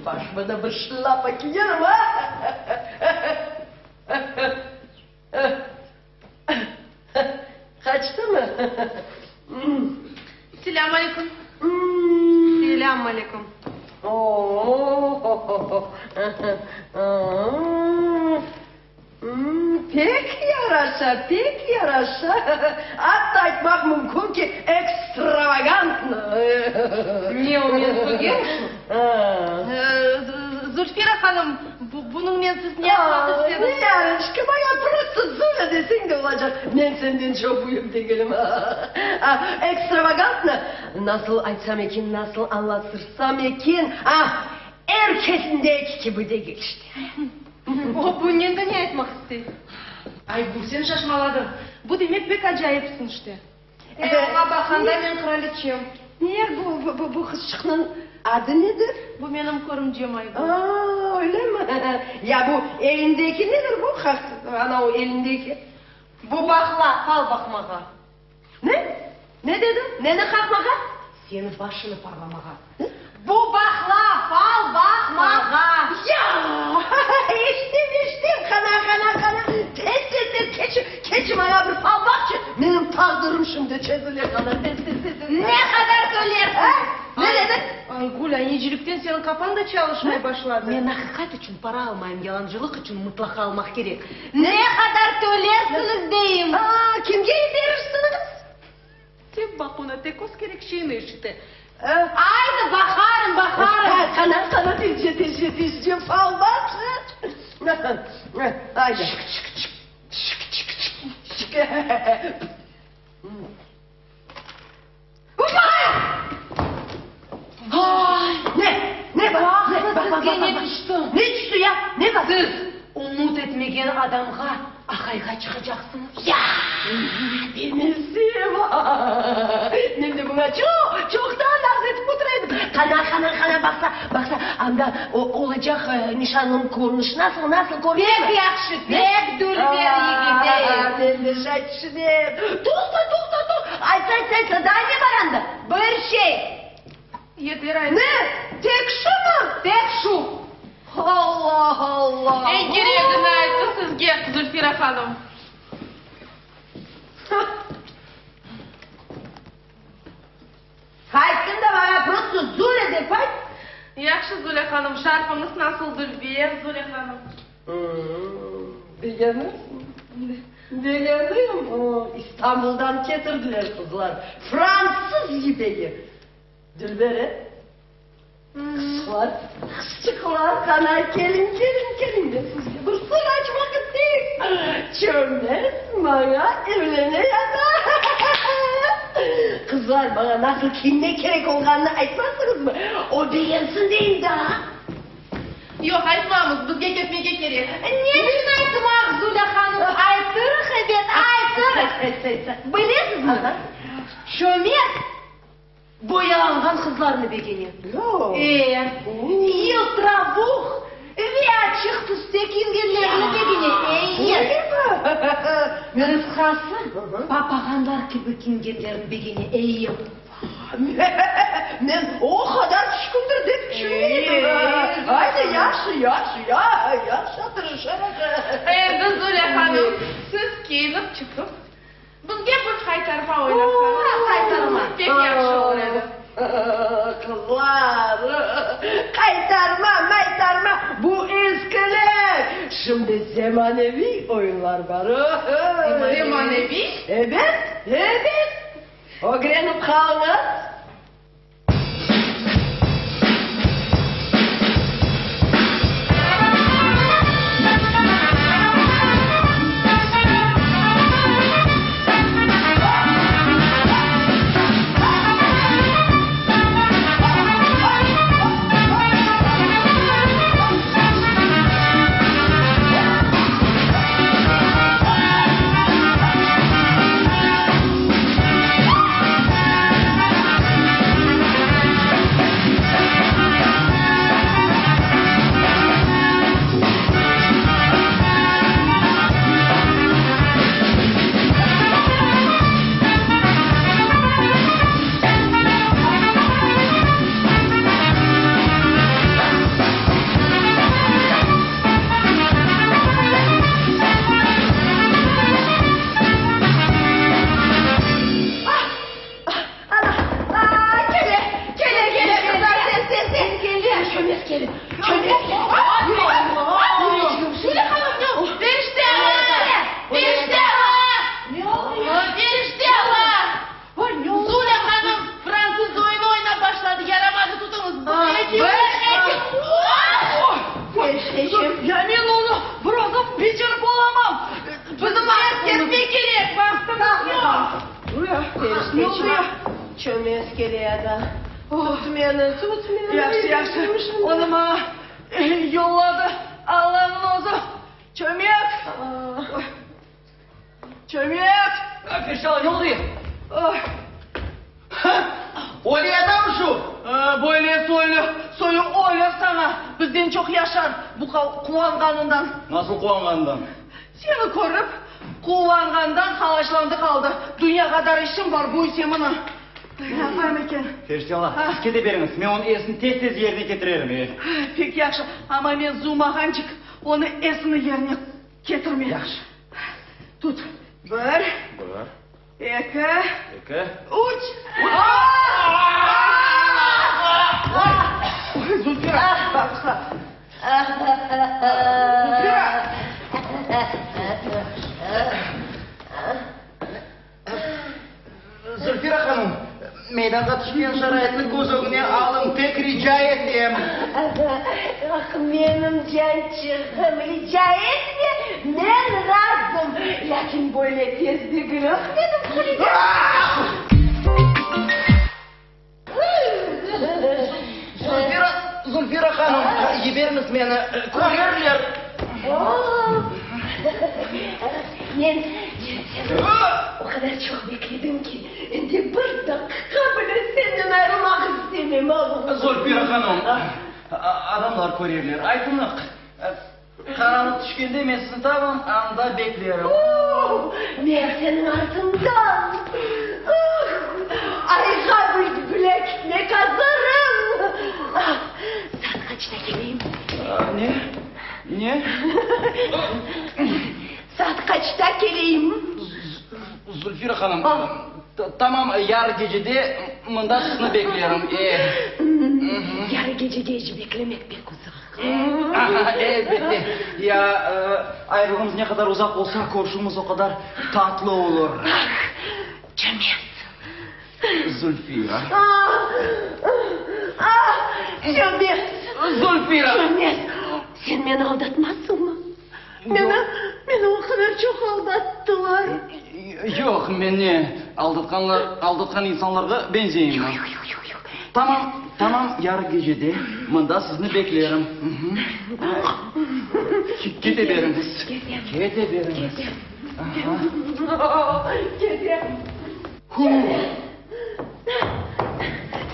Başıma da bir şlâpa kiyerim, a? Qaçtımı?
Selâm aleyküm.
Selâm aleyküm.
Pek yaraşa, pek yaraşa. Atta aytmaq mümkün ki, ekstravagantno.
Ne o, men sögem şu?
Zulfira hanım, bunıñnen siz ne aytmaq istediñiz?
Yarışka, maña prosto Zuля deseñ de olacaq. Men senden çoq büyük degilim. Ekstravagantno, nasıl aytsam eken, nasıl añlatırsam eken, ah, er kesindeki kibi degil işte.
O, bunen de ne aytmaq istey?
Aygül, sen şaşmaladıñ. Bu demek pek acayipsiñ işte.
E, oña baqqanda men qıraliçem.
Ne, bu, bu, bu qızçıqnıñ adı nedir?
Bu menim körümcem, Aygül.
A, öylemi? Ya bu elindeki nedir bu, ana o elindeki?
Bu baqla, fal baqmağa.
Ne? Ne dediñ? Neni qaqmağa?
Seniñ başını parlamağa. Bu baqla, fal baqmağa.
Ya! Eşitem, eşitem, qana, qana, qana, tez, tez, tez, keç, keç maña bir fal baqçı, menim taqdirim şimdi çezile, qana, tez, tez, tez, tez.
Ne qadar tölersiñ?
A? Ne dediñ?
Aygül, aynecilikten seniñ qafañ da çalışmay başladı.
Men aqiqat içün para almayım, yalancılıq içün mıtlaqa almaq kerek. Ne qadar tölersiñiz deyim?
A, kimge berirsiñiz?
Sen baq ona, tek öz kerek şeyni eşite.
Aydı, baqarım, baqarım.
Qana, qana, tezce, tezce, tezce, fal baqçı. Aydı. Şık-şık-şık. Şık-şık-şık. Ne? Ne bar? Ne? Baq, baq,
Sizge
baq,
ne
baq.
tüşti?
Ne tüşti ya? Ne bar?
Siz ümüt etmegen adamğa aqayğa çıqacaqsıñız.
Ya, denesem. Men de buña çoq, çoqtan arzu etip otura edim. Qana, qana, qana, baqsa, baqsa, anda olacaq nişanlım körünişi nasıl, nasıl körünişi?
Pek yahşı, pek dülber yigit, ey.
Men de şay tüşünem. Toqta, toqta, toq. Aytsa, aytsa, aytsa, daa ne bar anda?
Bir şey.
Yeter, ayt.
Ne? Tek şumı?
Tek şu.
Allah, Allah.
Eñ keregini ayttı sizge, Zulfira hanım.
Qaytsın da maña prosto Zulya dep ayt.
Yahşı, Zulya hanım, şarfıñız nasıl dülber, Zulya hanım?
Begenirsiñ. Begendim. O, İstanbuldan ketirdiler qızlar. Fransız yipegi. Dülber, e? Qızlar, qızçıqlar, qana, keliñ, keliñ, keliñ, men sizge bir sır açmaq isteyim. Çömez maña evlene yata. Qızlar, maña nasıl kiyinmek kerek olğanını aytmazsıñızmı? O begensin deyim daa.
Yoq, aytmamız, bizge ketmege kerek.
Ne içün aytmaq, Zulâ hanım? Aytırıq, ebet, aytırıq. Bilesizmi, Çömez boyalanğan qızlarnı begene.
Yoq.
E, yıltıravuq ve açıq tüste kiyingenlerni begene. Eyi. Qısqası, papağanlar kibi kiyingenlerni begene. Eyi.
Men o qadar tüşkündir dep tüşünmey edim. Aydı, yahşı, yahşı, ya, yahşı, tırışarıq.
Endi, Zulâ hanım, siz kiyinip çıqıp, bizge bir qaytarma oynasañız,
Qaytarma.
pek yahşı olur edi.
Qızlar, qaytarma, maytarma, bu eskilik. Şimdi zemaneviy oyunlar bar.
Zemaneviy?
Ebet, ebet. Ögrenip qalıñız. Ana, a, kele, kele, kele, qızlar, tez, tez, tez, kele. Çömez kele, çömez kele.
Şule hanım, perişte ağa, perişte ağa, perişte ağa. Zule hanım fransız oyunı oynap başladı, yaramadı, tutuñız. Bir, eki,
Perişteçim. Ya men onı bir özüm becerip olamam.
Bizim er ketmek kerek, vaqtımız yoq.
Perişteçim, çömez kele edi. Tut meni, tut meni.
Yahşı, yahşı. Onı maña yolladı Allanıñ özü. Çömez! Çömez!
Perişte ağa, ne oldı? Öyle adam şu.
Böyle soylu, soyu ölür saña. Bizden çoq yaşar bu quvanğanından.
Nasıl quvanğanından?
Seni körip, quvanğandan halaçlandı qaldı. Dünya qadar işim bar, bu ise mına. Yapayım eken.
Perişte ağa, siz kete beriñiz, men onıñ esini tez-tez yerine ketirerim. E.
Pek yahşı, amma men zumağancık onı esini yerine ketirmem.
Yahşı.
Tut. Bir.
Bir.
Eki.
Eki.
Üç. Zulfira, bağışla. Zulfira!
Zulfira hanım, meydanğa tüşken şaraitni köz ögüne alıñ, pek rica etem.
Ah, menim cançığım, rica etme, men razım. Lâkin böyle tez degil, ah, menim
Zulfira, Zulfira hanım, yiberiñiz meni, körerler.
Men seni o qadar çoq bekledim ki, endi bir daqiqa bile senden ayırılmaq istemeyim.
Zulfira hanım, adamlar körerler, aytınıq. Qaranlıq tüşkende men sizni tamam anda beklerim.
Oh, men seniñ artıñdan, ah, ayğa bile ketmek azırım. Ah, saat qaçta keleyim?
Ne? Ne?
Saat qaçta keleyim?
Zulfira hanım, tamam yarı gecede mında sizni beklerim. E.
Yarı gecegece beklemek pek uzaq.
Elbette. Ya, ayrılığımız ne qadar uzaq olsa, körüşüvimiz o qadar tatlı olur.
Ah, Çömez.
Zulfira.
Ah, ah, Çömez.
Zulfira.
Çömez, sen meni aldatmazsıñmı? Meni, meni o qadar çoq aldattılar.
Yoq, men ne, aldatqanlar, aldatqan insanlarğa beñzeyimmi?
Yoq, yoq, yoq, yoq, yoq.
Tamam, tamam, yarı gecede mında sizni beklerim. Kete beriñiz.
Ketem.
Kete beriñiz.
Ketem. Ketem.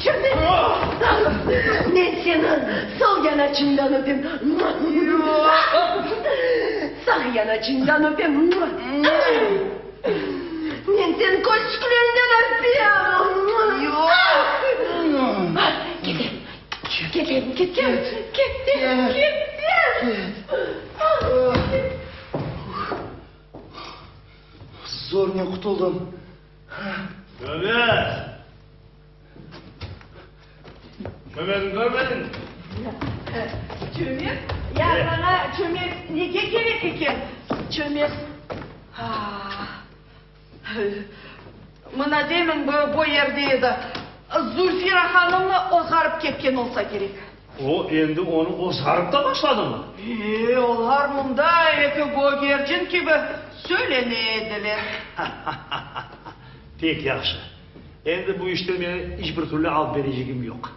Çömez! Men seni sol yanaçıñdan öpem. Sağ yanaçıñdan öpem. Men seni közçükleriñden öpem. Ketem, ketem, ketem, ketem, ketem.
Zornen qutuldım.
Çömez! Çömezni körmediñmi?
Çömez? Ya saña çömez nege kerek eken? Çömez. Mına demin bu yerde edi. Zulfira hanımnı ozğarıp ketken olsa kerek.
O endi onı ozğarıp da başladımı?
E, olar mında eki gögercin kibi söylene ediler.
Pek yahşı. Endi bu işte meni iç bir türlü al berecegim yoq.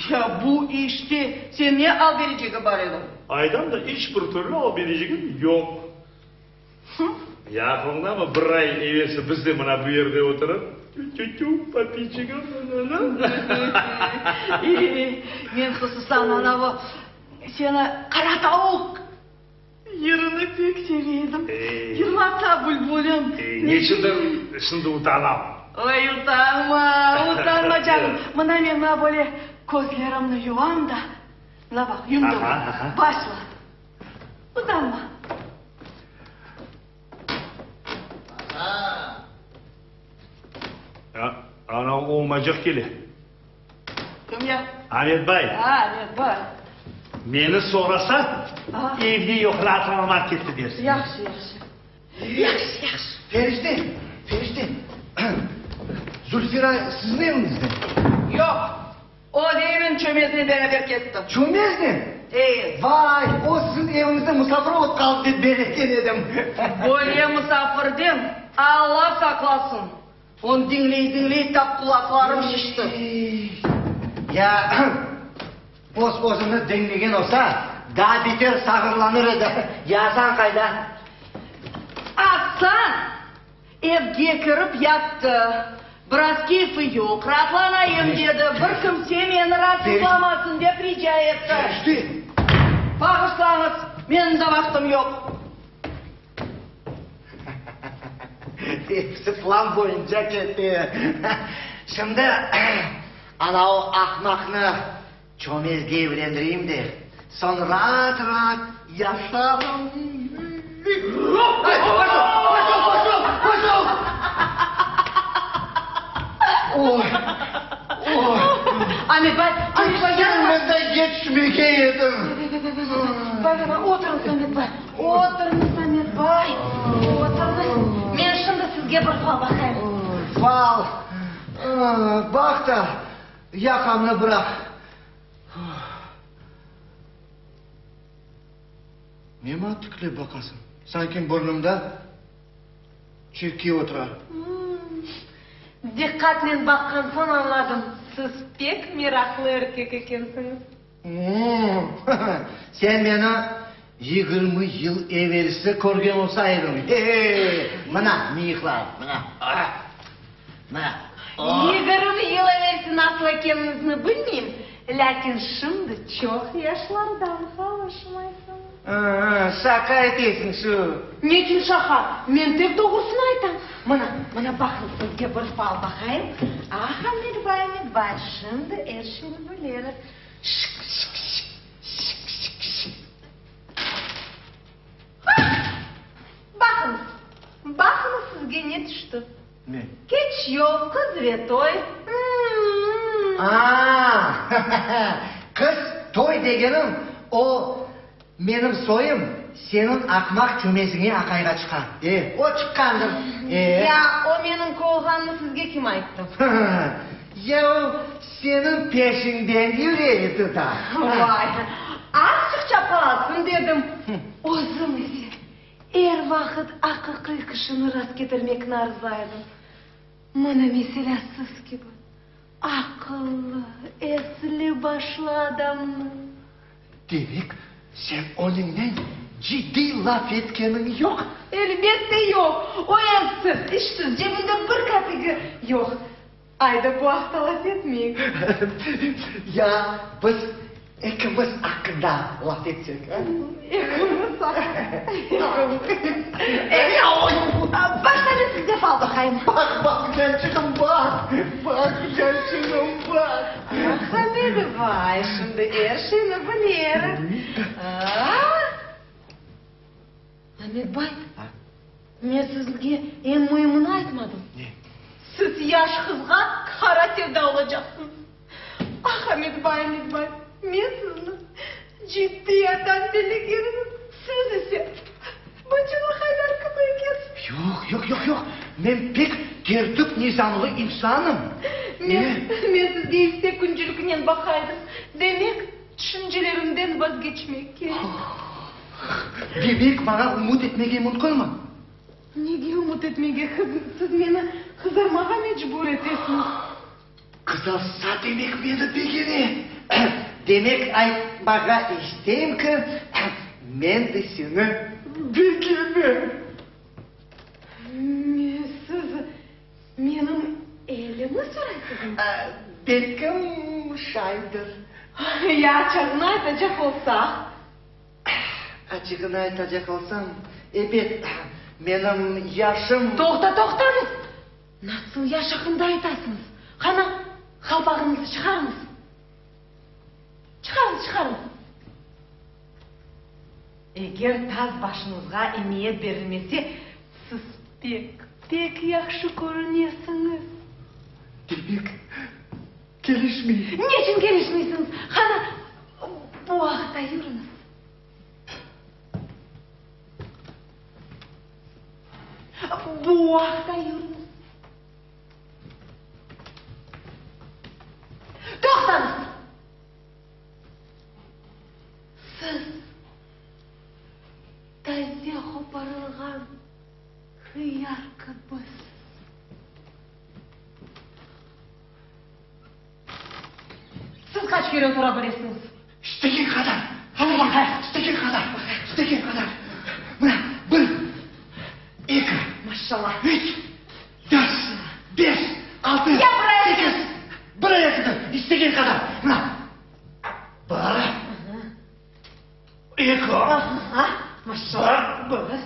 Ya bu işte sen ne al berecegi bar edi?
Aytam da iç bir türlü al berecegim yoq. Ya aqlıñdamı, bir ay evelsi biz de mına bu yerde oturıp, tü-tü-tü, papiçigim, nı-nı-nı.
Men hususan anavı seni qara tavuq yırını pek seve edim. Yırlasa bülbülim.
Neçündir şimdi utanam.
Oy, utanma, utanma canım. Mına men mına böyle közlerimni yuvam da, mına baq, yumdım. Başla. Utanma.
Ana olmaycaq kele.
Kim ya?
Amet bay.
A, Amet bay.
Meni sorasa, evde yoq, raatlanmağa ketti dersiñ.
Yahşı, yahşı. Yahşı, yahşı.
Feride, Feride, Zulfira siziñ eviñizde?
Yoq. O demin çömeznen beraber ketti.
Çömeznen?
E.
Vay, o siziñ eviñizde musafir olıp qaldı dep beletken edim.
Böyle musafirden Alla saqlasın. Onı diñley-diñley tap qulaqlarım şişti.
Ya, öz-özüni diñlegen olsa, daa beter sağırlanır edi. Ya Asan qayda?
Asan! Evge kirip yattı. Biraz keyfi yoq, raatlanayım dedi, bir kimse meni raatsızlamasın dep rica etti.
Ferişte!
Bağışlañız, menim de vaqtım yoq.
Episi plan boyunca kete. Şimdi ana o ahmaqnı çömezge evlendireyim de, soñ raat-raat yaşarım. Poşol, poşol, poşol! Oy, oy.
Amet bay, Amet bay,
Sen mında yetişmege ediñ.
Bay, bay, bay, oturıñız, Amet bay. Oturıñız, Amet bay, oturıñız. Men şimdi sizge bir fal baqayım.
Fal? Baq da, yaqamnı bıraq. Ne maña tiklep baqasıñ? Sanki burnumda çirkiy otura.
Diqqatnen baqqan soñ añladım, siz pek meraqlı erkek ekensiñiz.
Sen meni 20 yıl evelsi körgen olsa ediñ. He-he! Mına, mıyıqlar, mına. Mına.
20 yıl evelsi nasıl ekeniñizni bilmeyim, lâkin şimdi çoq yaşlardan qalışmaysıñız.
Şaqa etesiñ şu.
Neçün şaqa? Men tek doğrusını aytam. Mına, mına baqıñ, sizge bir fal baqayım. Ah, Ametbay, Ametbay, şimdi er şeyni bileriz. Şik-şik-şik, şik-şik-şik. Ah! Baqıñız, baqıñız sizge ne tüşti.
Ne?
Keç yol, qız ve toy.
Aa, qız, toy degenim, o menim soyum, seniñ aqmaq çömeziñe aqayğa çıqa. E, o çıqqandır. E.
Ya o menimki olğanını sizge kim ayttı?
Ya o seniñ peşiñden yüre edi da.
Vay, azçıq çapqalasın dedim. Özüm ise Er vaqıt aqiqiy kişini rastketirmekni arzlaydım. Mına, meselâ, siz kibi, aqıllı, esli-başlı adamnı.
Demek, sen onıñnen ciddiy laf etkeniñ yoq?
Elbette yoq. O evsiz, işsiz, cebinde bir kapigi yoq. Ayda bu aqta laf etmeyik.
Ya biz ekimiz aqqında laf etsek, a?
Ekimiz aqqında. Başta men sizge fal baqayım.
Baq, baq, cançığım, baq. Baq, cançığım, baq.
Ah, Hamidovay, şimdi er şeyni bilerik. A? Amet bay, men sizge eñ müimini aytmadım.
Ne?
Siz yaş qızğa qara sevda olacaqsıñız. Ah, Amet bay, Amet bay, men sizni ciddiy adam bellegen edim, siz ise bıcılı haydar kibi ekensiz.
Yoq, yoq, yoq, yoq, men pek. Tertip-nizamlı insanım.
Men, men sizge isse küncülüknen baqaydım. Demek, tüşüncelerimden vazgeçmek kerek.
Demek, maña ümüt etmege mümkünmi?
Nege ümüt etmege? Siz meni qızarmağa mecbur etesiñiz.
Qızarsa, demek, meni begene. Demek, aytmağa isteyim ki, men de seni begenem.
Siz menim elimi soraysızmı?
Belkim, şaydır.
Ya açığını aytacaq olsaq?
Açığını aytacaq olsam, ebet, menim yaşım.
Toqta, toqtañız! Nasıl yaş aqqında aytasıñız? Qana, qalpağıñızı çıqarıñız. Çıqarıñız, çıqarıñız. Eger taz başıñızğa emiyet berilmese, siz pek, pek yahşı körünesiñiz.
Demek, kelişmeyim.
Neçün kelişmeysiñiz? Qana, bu aqta yürüñiz. Bu aqta yürüñiz. Toqtañız! Siz taze qoparılğan hıyar kibisiz. Siz qaç kere otura bilesiñiz?
İstegen qadar. Qana baqayıq. İstegen qadar. İstegen qadar. Mına, bir, eki.
Maşallah.
Üç, dört, beş, altı,
Ya bir ayaqta?
sekiz. Bir ayaqta. İstegen qadar. Mına, bir, eki.
Aha, maşallah. Bir.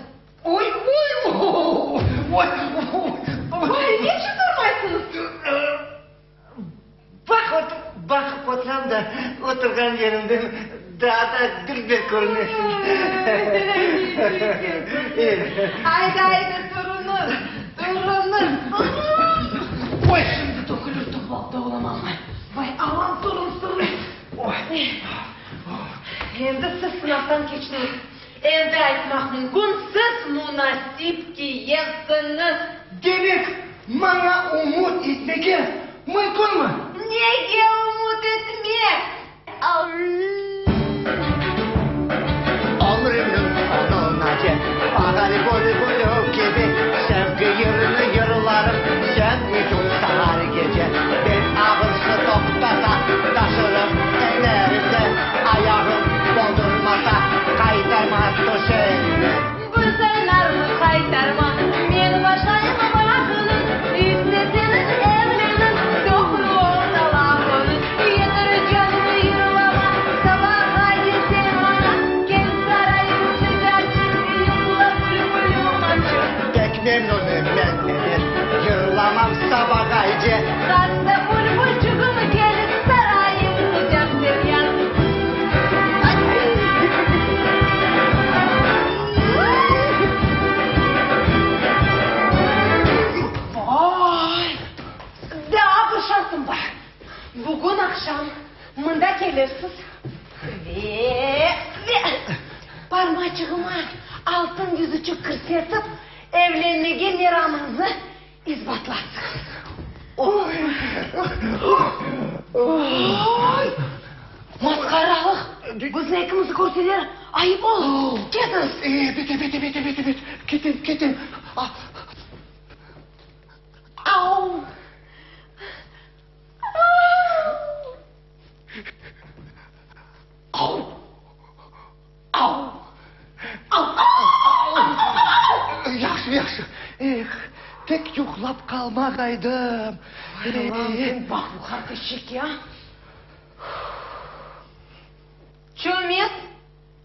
Oy, oy, oy, oy.
Vay, neçün turmaysıñız?
Baq, baqıp oturam da, oturğan yerimden daa da dülber körünesiñ.
Ayda, ayda, turuñız, turuñız.
Oy!
Şimdi tökülür topaq doğulamam. Vay, aman, turuñız, turuñız. Endi siz sınavdan keçtiñiz. Endi aytmaq mümkün, siz munasip kiyevsiñiz.
Demek, maña ümüt etmege mümkünmi?
Nege ümüt etmek?
Ömrümniñ soñunace Ağar bülbülü kibi Sevgi yırını yırlarım Sen içün saar gece Bel ağrısı toqtasa Taşırım ellerimde Ayağım boldurmasa Qaytarma töşeğime.
Biz oynarmız qaytarma Men başlayım lafını İsteseñiz evleniñ Doğru olsa lafıñız Yeter canım yırlama Sabağa sen maña Kel sarayım sıcaçıq Yuqla bülbülüm açıq.
Pek memnunım men ebet Yırlamam sabağayce.
Hasta bülbülçügüm kel Sarayım sıcaq sen yat. Vay! Daa bir şartım bar. Bugün aqşam mında kelirsiz ve, ve parmaçığıma altın yüzüçik kirsetip, evlenmege meramıñıznı isbatlarsıñız. Oy! Masqaralıq! Bizni ekimizni körseler, ayıp olur. Ketiñiz!
Ebet, ebet, ebet, ebet, ebet. Ketem, ketem.
Au!
Au! Au!
Au!
Au! Yahşı, yahşı. Eh, tek yuqlap qalmağaydım.
Vay, Allahım, sen baq bu qart eşekke, a! Çömez,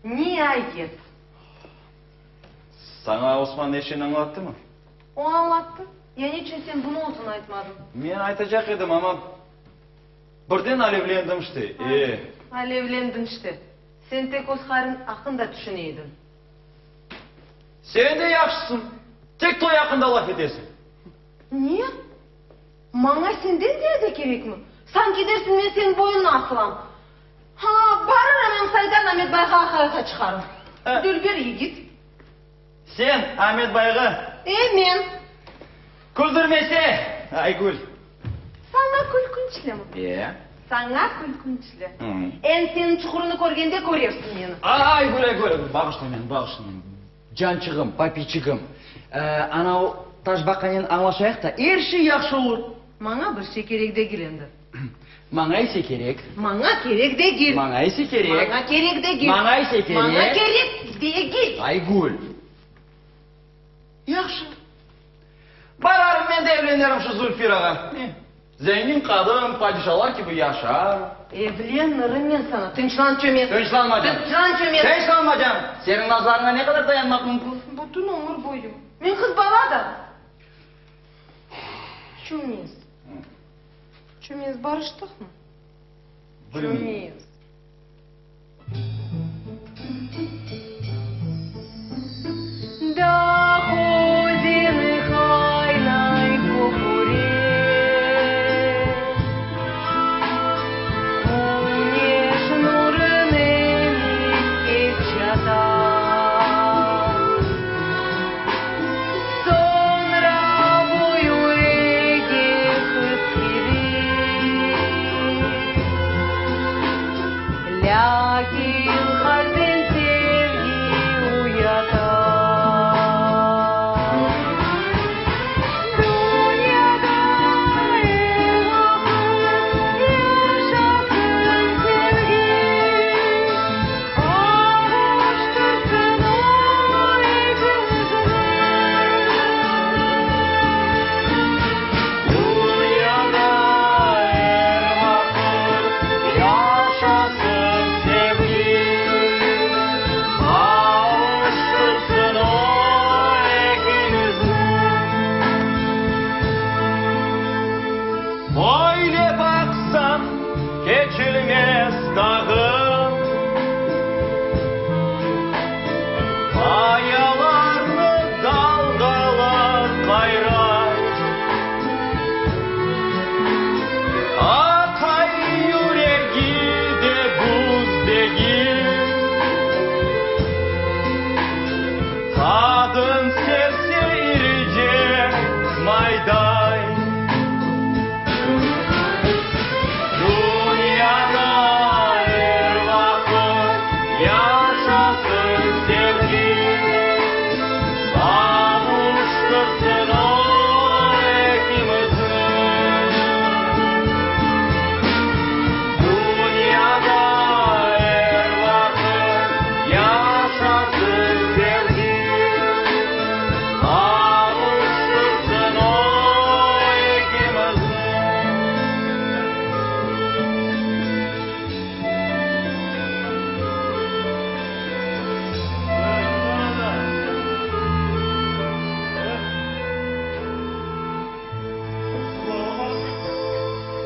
niayet.
Saña Osman er şeyni añlattımı?
O añlattı. Ya neçün sen bunı özüñ aytmadıñ?
Men aytacaq edim, amma birden alevlendim işte. E.
Alevlendiñ işte. Sen tek öz harıñ aqqında tüşüne ediñ.
Sen de yahşısıñ. Tek toy aqqında laf etesiñ.
Ne? Maña senden ziyade kerekmi? Sanki dersiñ men seniñ boyunına asılam. Ha, barırım Amsaydan Amet bayğa aqayğa çıqarım. Dülber yigit.
Sen, Amet bayğa?
E, men.
Küldürmese, Aygül.
Saña külkünçlimi?
E.
Saña külkünçli. Endi seniñ çuqurını körgende körersiñ meni.
Aygül, Aygül, bağışla meni, bağışla meni. Cançığım, papiçigim, ana o taşbaqanen añlaşayıq da, er şey yahşı olur.
Maña bir şey kerek degil endi.
Maña ise kerek.
Maña kerek degil.
Maña ise kerek.
Maña kerek degil.
Maña ise kerek.
Maña kerek degil.
Aygül. Yahşı. Bararım men de evlenirim şu Zulfirağa. Zengin qadın, padişalar kibi yaşar.
Evlenirim men saña. Tınçlan çömez.
Tınçlanmacam.
Tınçlan çömez.
Tınçlanmacam. Seniñ nazarıña ne qadar dayanmaq mümkün?
Bütün ömür boyu. Men qız bala da. Çömez. Çömez, barıştıqmı? Çömez. Dağ özeni qaynay köpüre, Küneş nurın emip kep çata. Soñra boyu ege qız kibi. Lâkin qalben sevgi uyata. Dünyada er vaqıt yaşasın sevgi, Qavuştırsın o ekimizni.
Dünyada er vaqıt yaşasın sevgi, Qavuştırsın o ekimizni. Böyle baqsañ, keçilmez dağım. Qayalarnı dalğalar qayray. Aqay yüregi de buz degil. Qadın sevse iricek mayday. Dünyada er vaqıt yaşasın sevgi, Qavuştırsın o ekimizni. Dünyada er vaqıt yaşasın sevgi, Qavuştırsın o ekimizni.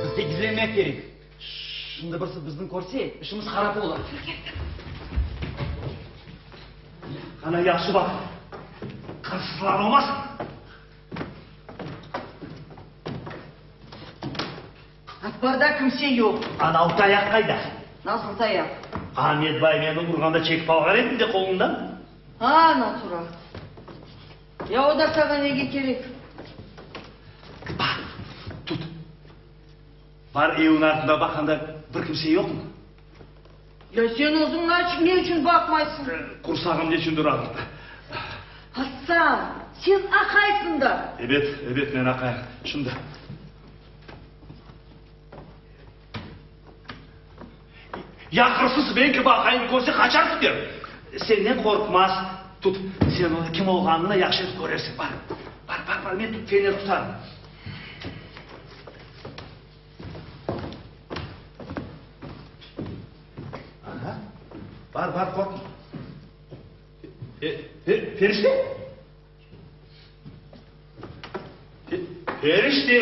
Bizge gizlenmek kerek. Şimdi birisi bizni körse, işimiz harap olur.
Qana, yahşı baq. Qırsızlar olmasın.
Azbarda kimse yoq.
Anavı tayaq qayda?
Nasıl tayaq?
Amet bay meni urğanda çekip alğan edim de qolumdan.
Ana tura. Ya o da saña nege kerek?
Bar, tut. Bar, evniñ artında baq, anda bir kimse yoqmı?
Ya sen özüñ ne içün baqmaysıñ?
Qursağım neçündir ağırta.
Asan, sen aqaysıñ da.
Ebet, ebet, men aqayım. Şimdi. Ya hırsız men kibi aqayımnı körse, qaçar kiter. Senden qorqmaz. Tut, sen onıñ kim olğanını yahşı etip körersiñ. Bar, bar, bar, bar, men fener tutarım. Aha, bar, bar, qorqma. Ferişte? Ferişte?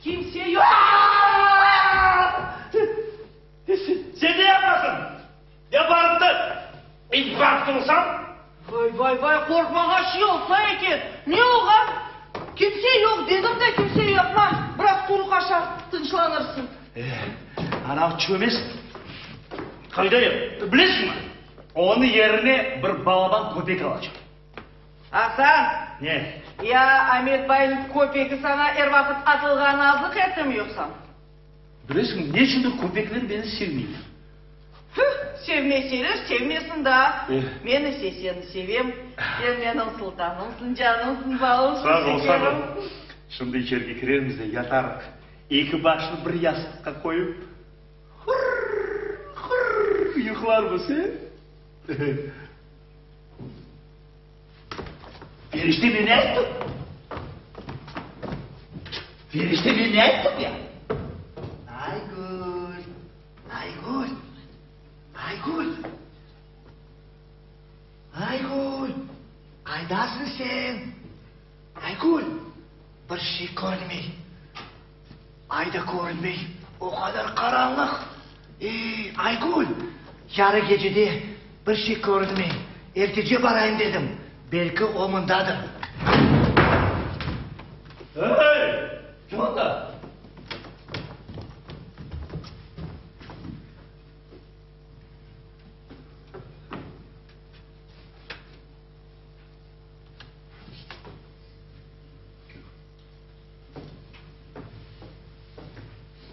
Kimse yoq.
Sen ne yapasıñ? Ya barıp da infarkt olsam?
Vay, vay, vay, qorqmağa şey olsa eken. Ne olğan? Kimse yoq, dedim de, kimse yapmaz. Biraz quru qaşar, tınçlan.
tınçlanırsıñ.
Eh, anav çömez qayda edi, bilesiñmi? Onıñ yerine bir balaban köpek alacam.
Asan!
Ne?
Ya Amet baynıñ köpegi saña er vaqıt atılğanı azlıq ettimi yoqsa?
Bilesiñmi, ne içündir köpekler meni sevmeyler.
Hüh, sevmeseler, sevmesin daa.
Eh.
Men ise seni sevem. Sen menim sultanımsıñ, canımsıñ, balımsıñ,
Sağ ol, sağ ol.
şekerim.
Şimdi içerge kirermiz de yatarıq. Eki başnı bir yastıqqa qoyıp, hurr, hurr yuqlarmız, e? Perişte men ne ayttım? Perişte men ne ayttım ya?
Aygül, Aygül, Aygül, Aygül, qaydasıñ sen? Aygül, bir şey körünmey. Ay da körünmey, o qadar qaranlıq. Ey, Aygül, yarı gecede bir şey körünmey. Ertece barayım dedim, belki o mındadır.
Ey, kim anda?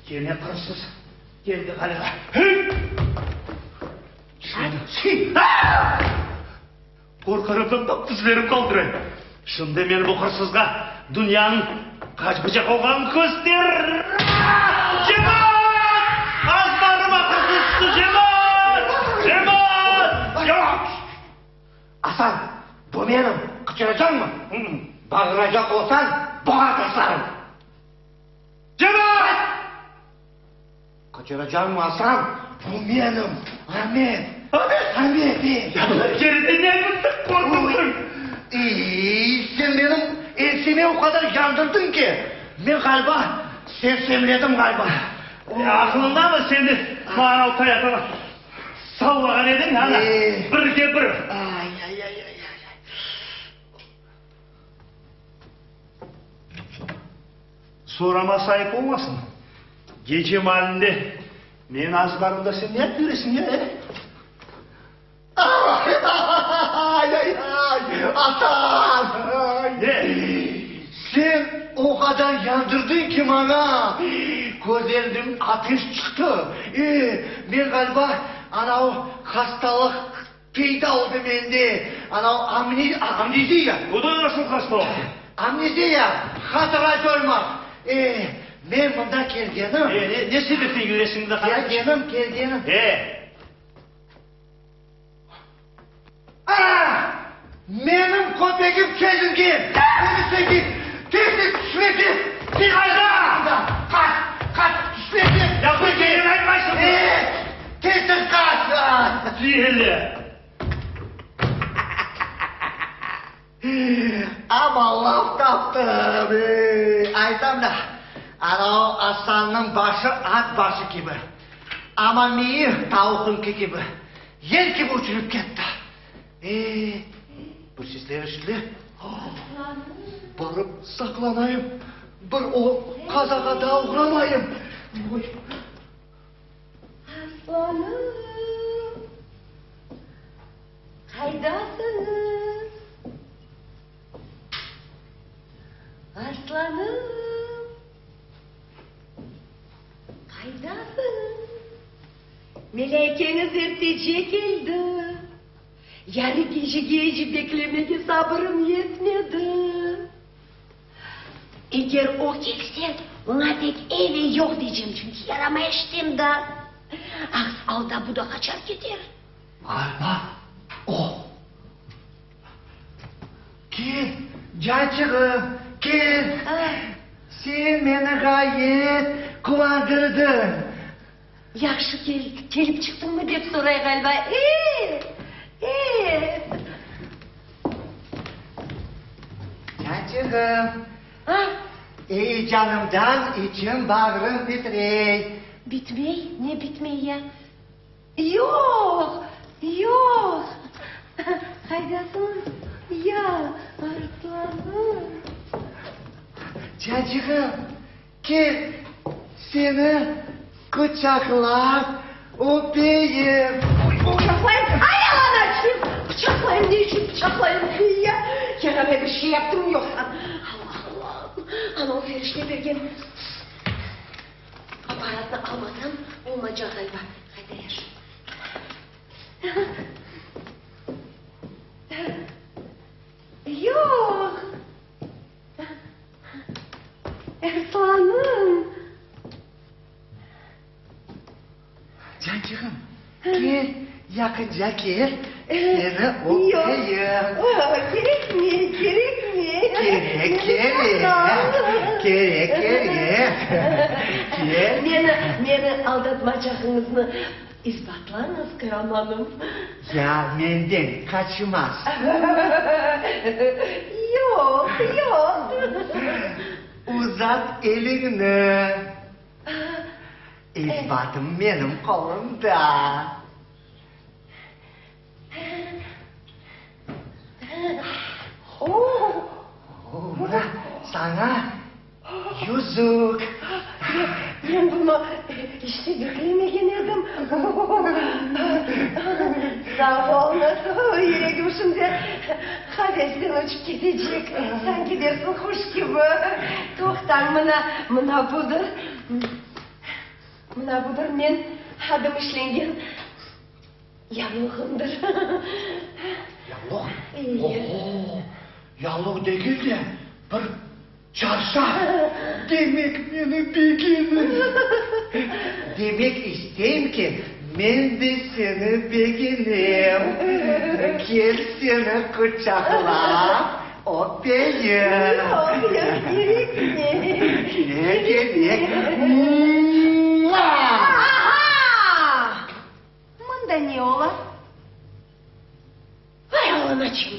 Kene qırsız keldi ğaliba. Hey! Qorqarımdan tizlerim qaltıray. Şimdi men bu qırsızğa dünyanıñ qaç bıcaq olğanın köster. Cemaat! Azbarıma qırsız tüşti, cemaat! Cemaat! Cemaat!
Asan, bu menim, qıçıracañmı? Bağıracaq olsañ, buña taşlarım.
Cemaat!
Qıçıracañmı, Asan? Bu menim, Amet. Amet? Amet, e.
Geride ne mıntıq qorquttıñ?
Ey, sen menim enseme o qadar yandırdıñ ki, men ğaliba sersemledim ğaliba.
Aqılıñdamı, seni manav tayaqla sallağan ediñ, ana, birge bir.
Ay-ay-ay-ay-ay.
Soraması ayıp olmasın, gece maalinde menim azbarımda sen ne yapıp yüresiñ ya, e?
Ay-ay-ay, Asan!
Ne?
Sen o qadar yandırdıñ ki maña, közlerimden ateş çıqtı. E, men ğaliba anavı hastalıq peyda oldı mende, anavı amneziya.
O da nasıl hastalıq?
Amneziya, hatıra coymaq. E, men mında kelgenim.
E, ne, ne sebepten yüresiñ mında?
Kelgenim, kelgenim.
E.
Ah! Menim köpegim kezingen! Onı çekip, tez-tez tüşmege! Tez
Qayda?
Qaç! Qaç! Tüşmege!
Ya bu keren aytmaysıñmı?
E, tez-tez qaç!
Deli!
Amma laf taptım, ey! Aytam da, ana o Asannıñ başı at başı kibi, amma miyi tavuqıñki kibi, yel kibi uçurıp ketti. Ey, bir sesler eşitile. Barıp saqlanayım, bir o qazağa daa oğramayım. Oy.
Aslanım, qaydasıñız? Arslanım, qaydasıñız? Melâykeñiz ertece keldi. Yarı gecegece beklemege sabırım yetmedi. Eger o kelse, oña tek eve yoq deycem, çünki yaramay eşitem da. Aks alda bu da qaçar keter.
Ğaliba, o. Kel, cançığım, kel. Sen meni ğayet quvandırdıñ.
Yahşı kelip çıqtıñmı dep soray ğaliba. E, e.
Cançığım, eyecanımdan içim, bağrım titrey.
Bitmey? Ne bitmey ya? Yoq, yoq. Qaydasıñız ya, arslanım?
Cançığım, kel. Seni quçaqlap öpeyim.
Quçaqlayım? Ay, yalan aytsın! Quçaqlayım, ne içün quçaqlayım, ya? Yaramay bir şey yaptım yoqsa? Allah, Allahım, anavı ferişte bergen apparatnı almasam, olmaycaq ğaliba. Qayda ya şu? Yoq! Erslanım!
Cançığım, kel, yaqınca kel, seni öpeyim.
Yoq, kerekmey, kerekmey.
Kerek, kerek, kerek, kerek. Kel.
Meni, meni aldatmacağıñıznı isbatlañız, qaramanım.
Ya menden qaçmaz.
Yoq, yoq.
Uzat eliñni. İsbatım menim qolumda. O, mına saña yüzük.
Men bunı iç de beklemegen edim. Sağ oluñız. Yüregim şimdi qafesten uçıp ketecek. Sanki dersiñ quş kibi. Toqtañ, mına, mına budır. Mına budır men adım işlengen yavluğımdır.
Yavluq? Oho, yavluq degil de, bir çarşaf. Demek meni begenir. Demek isteyim ki, men de seni begenem. Kel seni quçaqlap öpeyim.
Yoq, yoq, kerekmey.
Kerek, kerek. Mua!
Aha! Mında ne ola?
Ay, Allanaçım!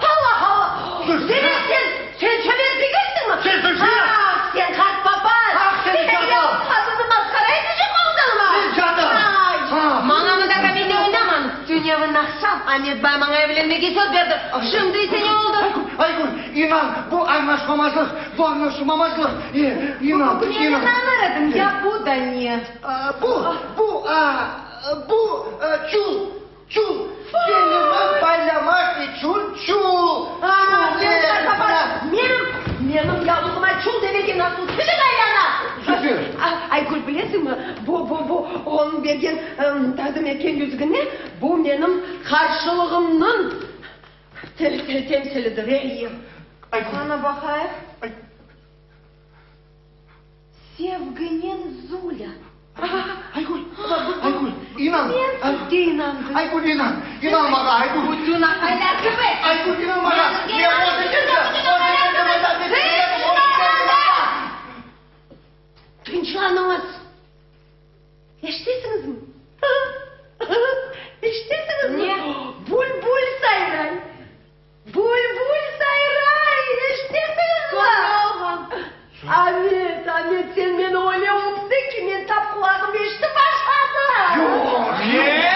Allah, Allah! Demek sen, sen çömez degilsiñmi?
Sen Zulfiya!
Ah, sen qartbaba!
Ah, sen cadı!
Sen qadını masqara etecek oldıñmı?
Sen cadı!
Ay!
Maña mında komediya oynamañız. Tünevin aqşam Amet bay maña evlenmege söz berdi. Şimdi ise ne oldı?
Aygül, Aygül, inan, bu añlaşmamazlıq, bu añlaşılmamazlıq. E, inan,
Men
inan.
inanır edim, ya bu da ne?
Bu, bu, a, bu, çul. Çul, belimi baylamaq içün çul, çul, e, mına.
Menim, menim yavluğıma çul demege nasıl tiliñ aylana?
Zülfiye.
Aygül, bilesiñmi, bu, bu, bu onıñ bergen taqdim etken yüzügi ne? Bu menim qarşılığımnıñ temsilidir, ey.
Aygül.
Ana baqayıq. Sevginen Zulâ.
Aygül, Aygül, inan.
Men sizge inandım.
Aygül, inan, inan maña, Aygül.
Bütün aqaylar kibi.
Aygül, inan maña. Men özü keldi, özü keldi,
Tınçlanıñız. Eşitesiñizmi? Eşitesiñizmi?
Ne?
Bülbül sayray. Bülbül sayray, eşitesiñizmi? Amet, Amet, sen meni öyle öptiñ ki, men tap qulağım eşitip başladı.
Yoq,
Ne?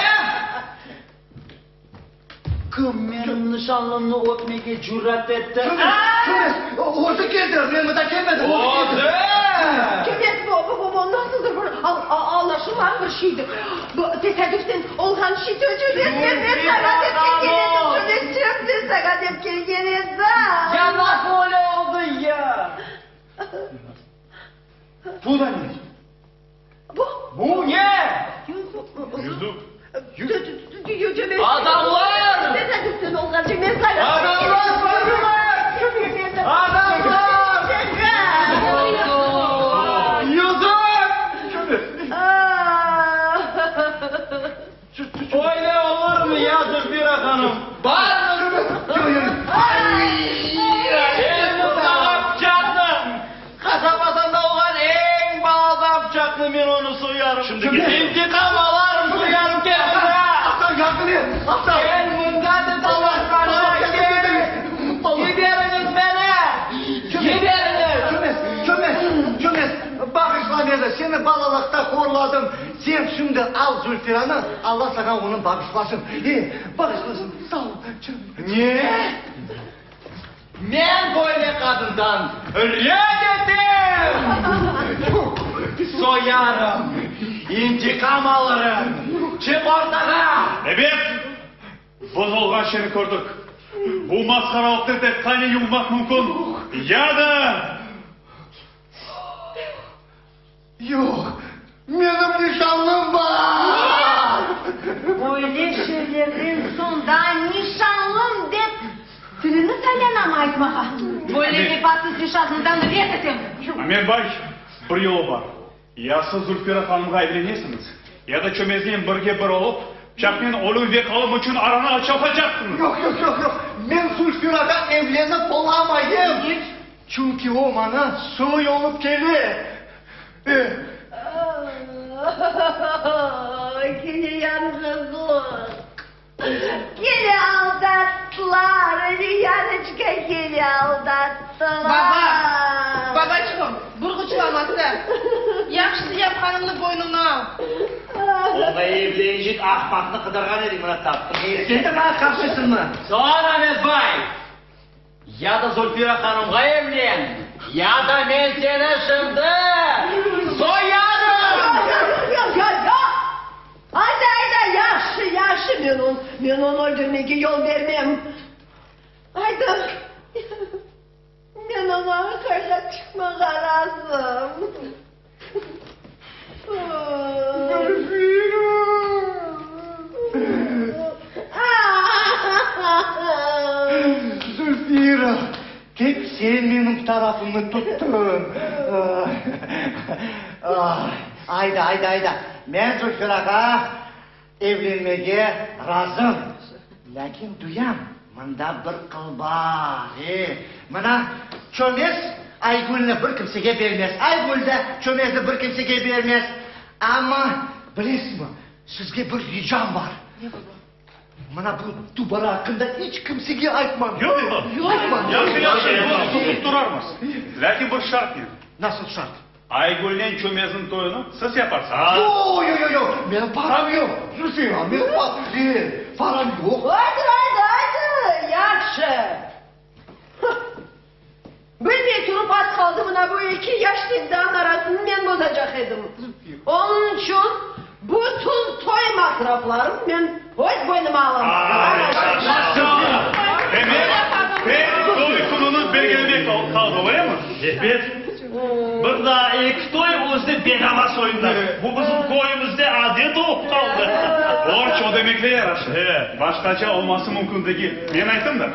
Kim menim nişanlımnı öpmege cüret etti?
Kömes, kömes, özü keldi, men mında kelmedim, özü keldi.
Özü!
Kömes, bu, bu, bu nasıldır bir añlaşılmağan bir şeydir. Bu tesadüften olğan şey töçüdür. Men, men saña dep kelgen edim, Kömesçik, men saña dep kelgen edim.
Ya nasıl öyle oldı ya?
Bu da ne?
Bu?
Bu ne?
Yüzük.
Adamlar!
Tesadüften olğan şey, men saña
Adamlar, Adamlar! Yüzük! Öyle olurmı ya, Zulfira hanım? Barıñız! El mında pıçaqnı! Qasabasında olğan eñ balaban pıçaqnı men onı soyarım.
Şimdi gel.
İntiqam alarım, soyarım. Kel mında!
Aslan, yardım et! Aslan!
Kel mında dedim sana, kel! Yiberiñiz meni! Yiberiñiz!
Çömez, çömez, çömez, bağışla meni, seni balalıqta horladım. Sen şimdi al Zulfiranı, Alla saña onı bağışlasın. E, bağışlasın, sağ ol, canım.
Ne? Men böyle qadından red etem!
Soyarım! İntiqam alırım! Çıq ortağa!
Ebet, biz olğan şeyni kördik. Bu masqaralıqnı tek qanen yuvmaq mümkün, ya da.
Yoq, menim nişanlım bar!
Böyle şeylerden soñ daa nişanlım dep tiliñiz aylanamı aytmağa? Böyle vefasız nişanlıdan red etem!
Amet bay, bir yolu bar. Ya siz Zulfira hanımğa evlenesiñiz, ya da çömeznen birge bir olıp, pıçaqnen ölüm ve qalım içün aranı alçaltacaqsıñız.
Yoq, yoq, yoq, yoq, men Zulfirağa evlenip olamayım. Çünki o maña soy olıp kele.
Kene yañğızlıq. Kene aldattılar, Ülyanıçka, kene aldattılar.
Baba, babaçığım, burğuçlamasa. Yahşısı yapqanıñnı boynuña al.
Oña evlenecek ahmaqnı qıdırğan edik, mına taptıq.
Sen de maña qarşısıñmı?
Soñ, Amet bay, ya da Zulfira hanımğa evlen, ya da men seni şimdi soyarım!
Yoq, yoq, yoq, yoq! Ayda, ayda, yahşı, yahşı, men onı, men onı öldürmege yol bermem. Ayda, men oña aqayğa çıqmağa razım.
Zulfira! Zulfira, tek sen menim tarafımnı tuttıñ. Ayda, ayda, ayda, men Zulfirağa evlenmege razım. Lâkin duyam, mında bir qıl bar. E, mına, çömez Aygülni bir kimsege bermez, Aygül de çömezni bir kimsege bermez. Amma, bilesizmi, sizge bir ricam bar.
Ne, baba?
Mına bu dubara aqqında iç kimsege aytmañ.
Yoq,
Aytmañ.
Yahşı, yahşı, biz susıp turarmız. Lâkin bir şartnen.
Nasıl şart?
Aygülnen Çömezniñ toyunı siz yaparsıñız.
Yoq, yoq, yoq, yoq, menim param yoq, Zülfiya, menim param yoq.
Aydı, aydı, aydı, yahşı. Bilmey turıp az qaldı mına bu eki yaş sevdanıñ arasını men bozacaq edim. Onıñ içün bütün toy masraflarını men öz boynuma alam.
Demek, tek toy kününi belgilemek qaldı, öylemi?
Ebet. Bir daa eki toy özü de bedava soyunda. Bu bizim köyümizde adet olıp qaldı.
Borc ödemekle yaraşır. Başqaca olması mümkün degil. Men ayttım da.